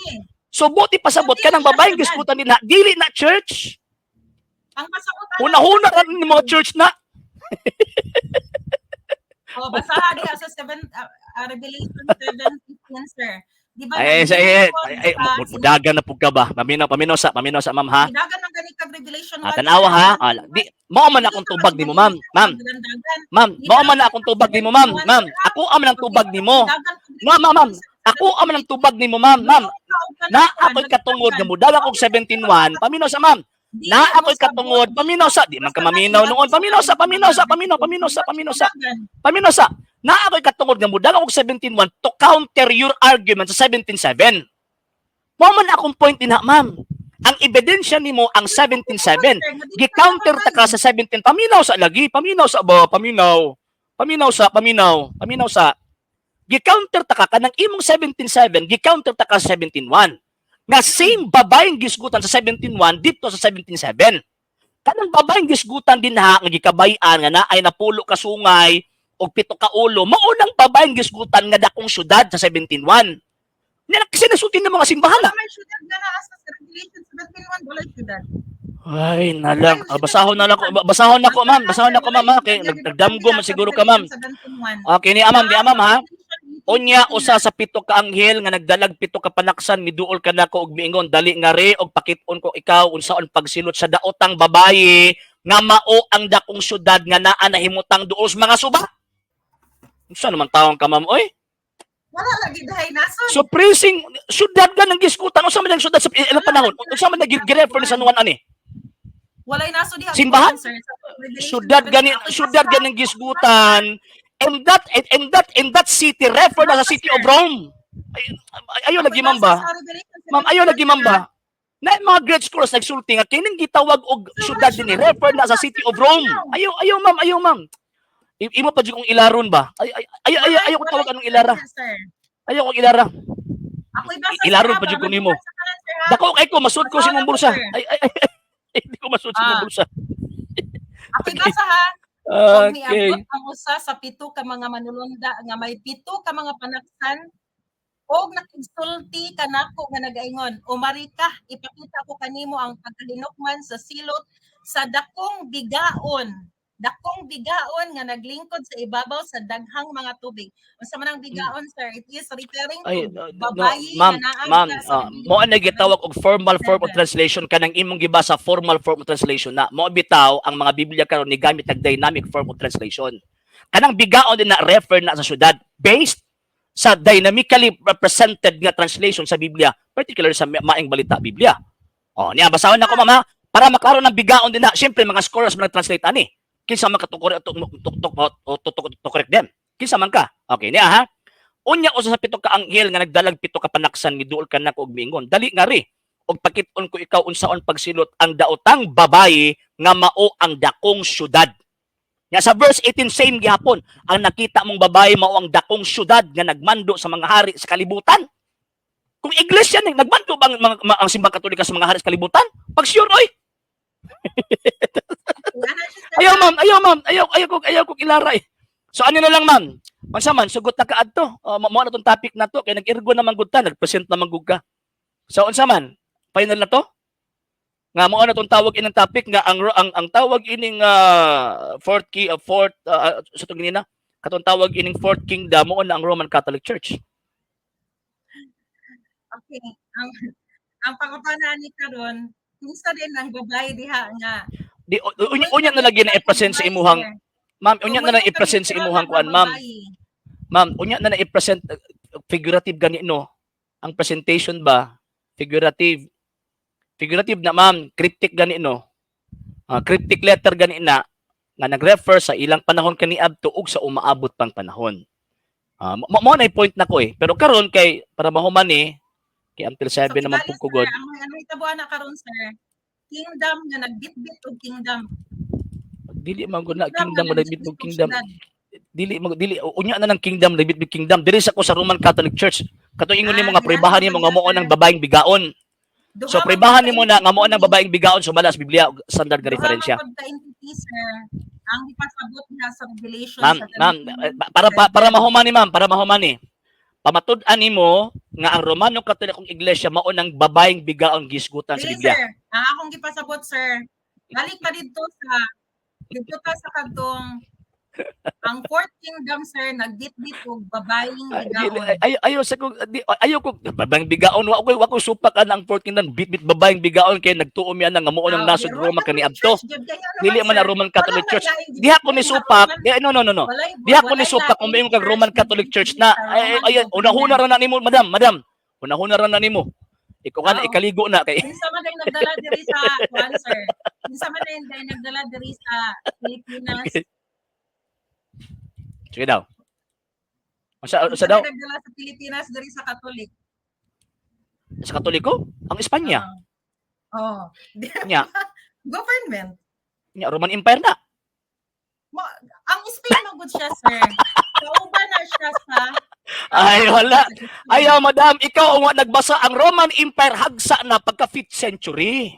So buti pasabot Dili kanang siya babaeng syudad. gisgutan nila, dili na church. Ang pasautan Una-una ra ni mga church na. Oh, basaha diha sa 7 Revelation 7:15, sir. Di ba Ay, sa ay, naggiingon ay, ay, sa mudagan na pud ka ba? Paminaw, paminaw sa, paminaw sa ma'am ha. Dagan man gani kag Revelation Ah, 1, tanawa sir. ha. Ah, di mao man akong tubag nimo, ma'am. Ma'am, ma'am, mao man akong tubag nimo, ma'am. Ma'am, ako man ang tubag nimo. Ma'am, ma'am, ma'am. Ako man ang tubag nimo, ma'am. Ma'am, na ako'y katungod nga mudalag og 17:1. Paminaw sa ma'am. Na ako'y katungod, paminaw sa, di man ka maminaw noon. Paminaw sa, paminaw sa, paminaw, paminaw sa, paminaw sa. Paminaw sa. Na ako'y katungod nga mudalag og 17:1 to counter your argument sa 17:7. Mao man akong point dinha, ma'am. Ang ebidensya nimo ang 17:7. Gi-counter ta ka sa 17. Paminaw sa lagi, paminaw sa ba, paminaw. Paminaw sa, paminaw, paminaw sa. Gi-counter ta ka kanang imong 17:7, gi-counter ta ka sa 17:1. Nga same babaeng gisgutan sa 17:1 dito sa 17:7. Kanang babaeng gisgutan din ha nga gikabayan nga naay napulo ka sungay og pito ka ulo, maunang babaeng gisgutan nga dakong syudad sa 17:1. Nya kasi nasulti ng mga simbahan na. Wala may syudad nga naa sa Revelation 17:1, wala syudad. Ay, nalang. Ah, basahon na lang ko. Basahon na ko, ma'am. Basahon na ko, ma'am, ha. Kay nagdamgo man siguro ka, ma'am. 17:1. Okay ni amam, di amam ha. Unya usa sa pito ka anghel nga nagdalag pito ka panaksan miduol kanako og miingon, "Dali ngari og pakit-on ko ikaw unsaon pagsilot sa daotang babayi nga mao ang dakong syudad nga naa nahimutang duol sa mga suba." Unsa naman tawong ka, ma'am, oy? Wala lagi dahay nasod. So praising syudad ka ng gisgutan, unsa man ang syudad sa ilang panahon? Unsa man nag gi-refer sa San Juan ani? Walay nasod diha. Simbahan? Sir. Sa Revelation Syudad 7, gani, ako'y syudad basa. Ganing gisgutan and that city refer na sa city of Rome. Ay, ayo lagi, ma'am, ba? Ako'y basa sa Revelation Ma'am, ayo lagi, ma'am, 7, ba? Na mga great scholars nagsulti nga kining gitawag og syudad dinhi refer na sa city of Rome. Ayo, ayo, ma'am, ayo, ma'am. Imo pa jud kong ilaron ba? Ay ay ay ay, ayo ko tawag anong ilara. Sir. Ayo kong ilara. Ako'y basa, Ilaron sir, pa jud para ko nimo. mabasa ka lang, sir, ha? Dako kay ko masud ko sa imong Basa bulsa. sir. Ay ay ay. Ay, hindi ko masud sa imong bulsa. Ako'y basa, ha. Og miabot ang usa sa pito ka mga manulunda nga may pito ka mga panaksan og nakigsulti kanako nga nagaingon, "Umari ka, ipakita ko kanimo ang pagkahinukman sa silot sa dakong bigaon, dakong bigaon nga naglingkod sa ibabaw sa daghang mga tubig." Unsa man ang bigaon, sir? It is referring Ay, to no, no, babayi ma'am, nga naa ma'am, sa mo na gitawag og formal form of 7. translation kanang imong gibasa, formal form of translation na. Mo bitaw ang mga Biblia karon ni gamit nag dynamic form of translation. Kanang bigaon din na refer na sa syudad based sa dynamically represented nga translation sa Biblia, particularly sa Maayong Balita Biblia. Oh, niya basahon nako, ma'am, ha, para maklaro ng bigaon din na. Siyempre mga scholars man nag-translate ani. Kinsa man ka to correct to, to, to correct them? Kinsa man ka? Okay, niya ha. Unya usa sa pito ka anghel nga nagdalag pito ka panaksan miduol kanako og miingon, "Dali ngari og pakit-on ko ikaw unsaon pagsilot ang daotang babayi nga mao ang dakong syudad." Nga sa verse 18, same gihapon, ang nakita mong babae mao ang dakong syudad nga nagmando sa mga hari sa kalibutan. Kung iglesia ni nagmando ba ang, mga, ang Simbang Katolika sa mga hari sa kalibutan? Pag sure oy. Ana siya, sir, Ayaw ha? Ma'am, ayaw, ma'am, ayaw ayaw ko ayaw ko ilara eh. So ano na lang, ma'am? Unsa man sugot na kaadto? Mo na tong topic na to kay nag-irgo naman gud ta, nag-present naman gud ka. So unsa man? Final na to? Nga mao na tong tawag ining topic nga ang tawag ining fourth key fourth sa tong ginina katong tawag ining fourth kingdom mao na ang Roman Catholic Church. Okay, ang pangutana ni karon, kinsa din ang babae diha nga Di unya, unya na lagi na i-present sa imuhang, ma'am, unya na lang i-present sa imuhang kuan, ma'am. Ma'am, unya na na i-present figurative gani, no? Ang presentation ba figurative. Figurative na, ma'am, cryptic gani, no? Cryptic letter gani na nga nag-refer sa ilang panahon kaniadto ug sa umaabot pang panahon. Mo mo na point na ko eh. Pero karon kay para mahuman ni kay until 7 naman pud ko gud. Ang ano itabuan na karon, sir? Kingdom nga nagbitbit og kingdom. Dili man gud na Kingdom kingdom nga mo nagbitbit nagbitbit og kingdom. syudad. Dili mag dili unya na ng kingdom nagbitbit kingdom. Diri sa ko sa Roman Catholic Church. Katong ingon nimo Ah, nga pribahan nimo nga mao ng babaeng bigaon. Duha So man pribahan gud nimo ka na nga mao ng entity. babaeng bigaon sumala sa Biblia ug standard nga Duha referensya. man gud ka entity, sir, ang gipasabot niya sa Revelation Ma'am, ma'am, 17, eh, para mahuman ni ma'am, para mahuman ni. Pamatud-an nimo nga ang Romano Katolikong Iglesia mao ng babaeng bigaon gisgutan sa Dili, Biblia. sir. Ang akong gipasabot, sir, balik pa didto ta sa kadtong ang fourth kingdom, sir, nagbitbit og babaeng Ay, dili, bigaon. ay, ayo sa ko di, ayo ko babaeng bigaon, wa ko supak ana ang fourth kingdom bitbit babaeng bigaon kay nagtuo mi ana nga mao ng Ah, nasod di, Roma Roman kaniadto. Catholic Church, gyud, kaya ano Dili man na sir, Roman Catholic wala Church. man laing Diha ko ni gitbit nga supak, Roman di, no, no, no, no. Diha ko ni walay supak kung laing moingon kag church Roman nga Catholic Church na gitbit sa ay ay, Roman ay government. unahuna ra na nimo, madam, madam. Unahuna ra na nimo. Ikaw ka na Oo. ikaligo na kay Kinsa man ang nagdala diri sa kuan, sir? Kinsa man ang nagdala diri sa Pilipinas? Sige daw. Unsa unsa Kinsa daw? man nagdala sa Pilipinas diri sa Katolik? Sa Katoliko? Ang Espanya. Oh. Nya, Government. nya Roman Empire na. Ang Spain man gud siya, sir. Kauban na siya sa Ay, wala. sa Christian. Ayaw, madam, ikaw ang wa nagbasa. Ang Roman Empire hagsa na pagka 5th century.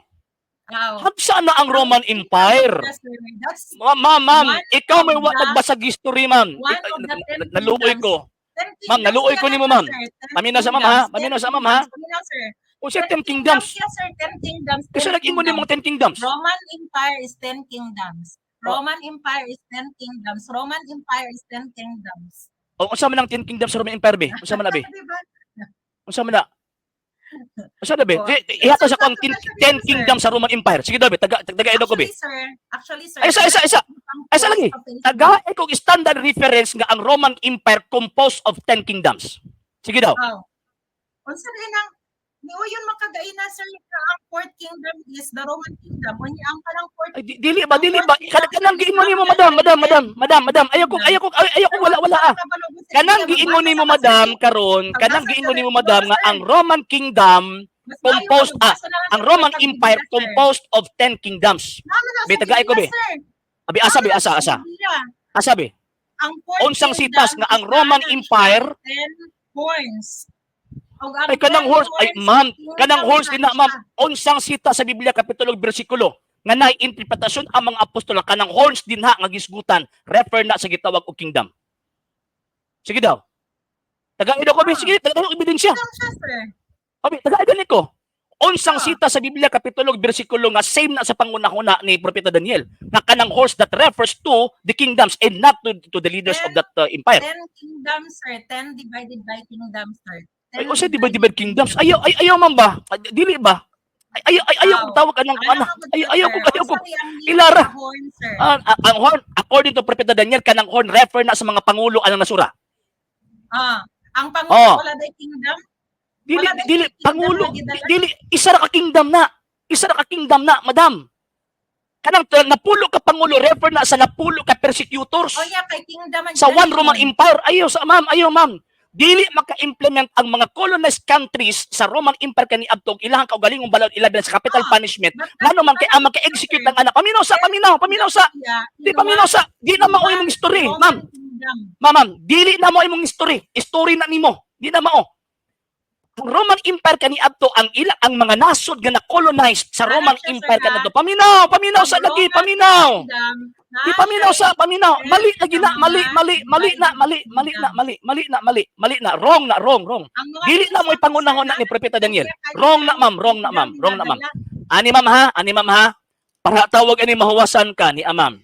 Aw. Hagsa na ang Roman Empire. Yes, sir. That's Ma'am, ma'am, ma'am, One ikaw may wa of the- nagbasa history, ma'am. one of the 10 Naluoy kingdoms. ko. 10 Ma'am, kingdoms naluoy ko ka nimo, na, ma'am. sir. 10 Paminaw sa ma'am, ha? kingdoms, Paminaw 10 sa ma'am, ha? kingdoms. Paminaw, sir. Unsa 10 kingdoms? Yes, sir. 10 kingdoms. Kasi 10 nag-ingon kingdoms. nimong 10 kingdoms. Roman Empire is 10 kingdoms. Oh. Roman Empire is 10 kingdoms. Roman Empire is 10 kingdoms. O unsa man ang 10 kingdoms sa Roman Empire, be? Unsa man na, be? Di ba? Unsa man na? Unsa na, be? Oh. Ihatag sa akong 10 Sir, 10 kingdoms sa Roman Empire. Sige daw, be. Taga ko, be. Actually, sir, Ay, isa, isa, isa. Ay, isa lagi. Taga kog standard reference nga ang Roman Empire composed of 10 kingdoms. Sige daw. Oh. Unsa rin ang niuyon makagaina, sir, nga ang fourth kingdom is the Roman kingdom. Unya ang kanang fourth Ay, dili ba, dili ba? Kanang giingon nimo, madam, madam, madam, madam, madam. Ayaw ko wala wala ah. Kanang giingon nimo, madam, karon, kanang giingon nimo, madam, nga ang Roman kingdom composed, ang Roman Empire composed of 10 kingdoms. Be, tagay ko, be. Abi, asa, be, asa, asa. Asa, be? Ang fourth Unsang kingdom sitas nga ang is Roman naa na siya Empire 10 horns. Og ang Ay, kanang 10 horse ay, ma'am, kingdom kanang horse na din na, ma'am. siya. Unsang sita sa Biblia, kapitulo ug bersikulo nga naay interpretasyon ang mga apostol nga kanang horns dinha nga gisgutan refer na sa gitawag og kingdom? Sige daw. Taga ko, be, sige, taga og ebidensya. Kingdom siya, sir. Abi, taga gani ko. Unsang sita sa Biblia, kapitulo ug bersikulo nga same na sa pangunahuna ni Propeta Daniel nga kanang horse that refers to the kingdoms and not to the leaders of that empire? 10 kingdoms, sir. 10 divided by kingdom, sir. 10 Ay, usa divide divide kingdoms. Ayaw, ay, ayaw man ba? Ay, dili ba? Ay, ayaw, ay, ayaw kong tawag anang ana. Ay, ayaw ko. Ilara. Horn, sir. Ang horn, according to Propeta Daniel, kanang horn refer na sa mga pangulo anang nasura. Ang pangulo wala day kingdom. Dili, Wala ba dili, kingdom pangulo, na gidala? dili, isa ra ka kingdom na. Isa ra ka kingdom na, madam. Kanang napulo ka pangulo refer na sa napulo ka persecutors O yeah, kay kingdom ang sa one dyan. Roman Empire. Ayaw sa ma'am, ayaw, ma'am. Dili maka-implement ang mga colonized countries sa Roman Empire kaniadto og ilahang kaugalingong balod ilabi na sa capital punishment. But Ngano man kay ang maka-execute ng anak. Paminaw sa, paminaw, paminaw sa. Di paminaw sa, di na mao imong history, Roman ma'am. kingdom. Ma'am, ma'am, dili na mo imong history. Story na nimo. Di na mao. Ang Roman Empire kaniadto, ang ilang ang mga nasod nga na-colonized sa Ano Roman siya, sir, Empire ha? kaniadto. Paminaw, paminaw sa Ang lagi, Roman paminaw. kingdom, Di paminaw sa paminaw. Mali lagi na, mali, mali, mali na, mali, mali na, mali, mali na, mali, mali na, wrong na, wrong, wrong. Ang mga Dili na mo'y pangunahon na ni Propeta Daniel. Wrong na, ma'am, wrong na, ma'am, wrong na, ma'am. Ani, ma'am, ha, ani, ma'am, ha. Para tawag ani mahuwasan ka ni amam.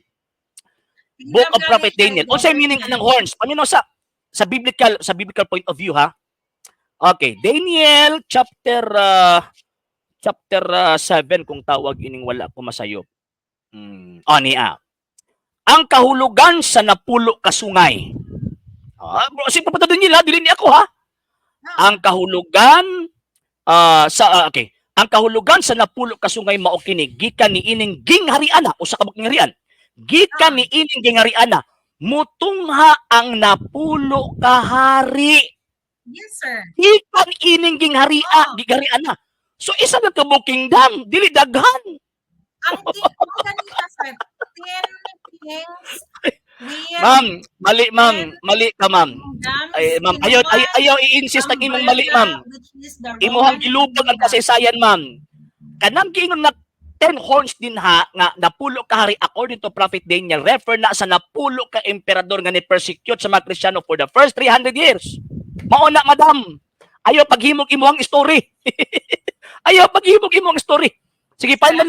Book of Prophet Daniel. Unsay meaning ng horns? Paminaw sa biblical point of view, ha. Okay, Daniel chapter 7 kung tawag ining wala ko masayop. Oh, niya. Ang kahulugan sa napulo ka sungay. Ah, bro, si Propeta Daniel ha, dili ni ako ha. Ang kahulugan sa okay. Ang kahulugan sa napulo ka sungay mao kini: gikan ni ining ginghariana, usa ka gingharian. Gikan ni ining ginghariana mutungha ang napulo ka hari. Yes, sir. Gikan ining gingharia, ginghariana. So isa na ka kingdom, dili daghan. Ang king, mo ganita, sir. 10 kings with Ma'am, mali, ma'am, mali ka, ma'am. kingdoms Ay, ma'am, in ayaw ay, one ayaw i-insist ang imong mali, ma'am. umbrella, which is the Imuhang Roman gilubag ang kingdom. kasaysayan, ma'am. Kanang giingon nga 10 horns din ha nga napulo ka hari according to Prophet Daniel refer na sa napulo ka emperador nga ni persecute sa mga Kristiyano for the first 300 years. Mao na, madam. Ayaw paghimog imuhang story. Ayaw paghimog imuhang story. Sige, final na.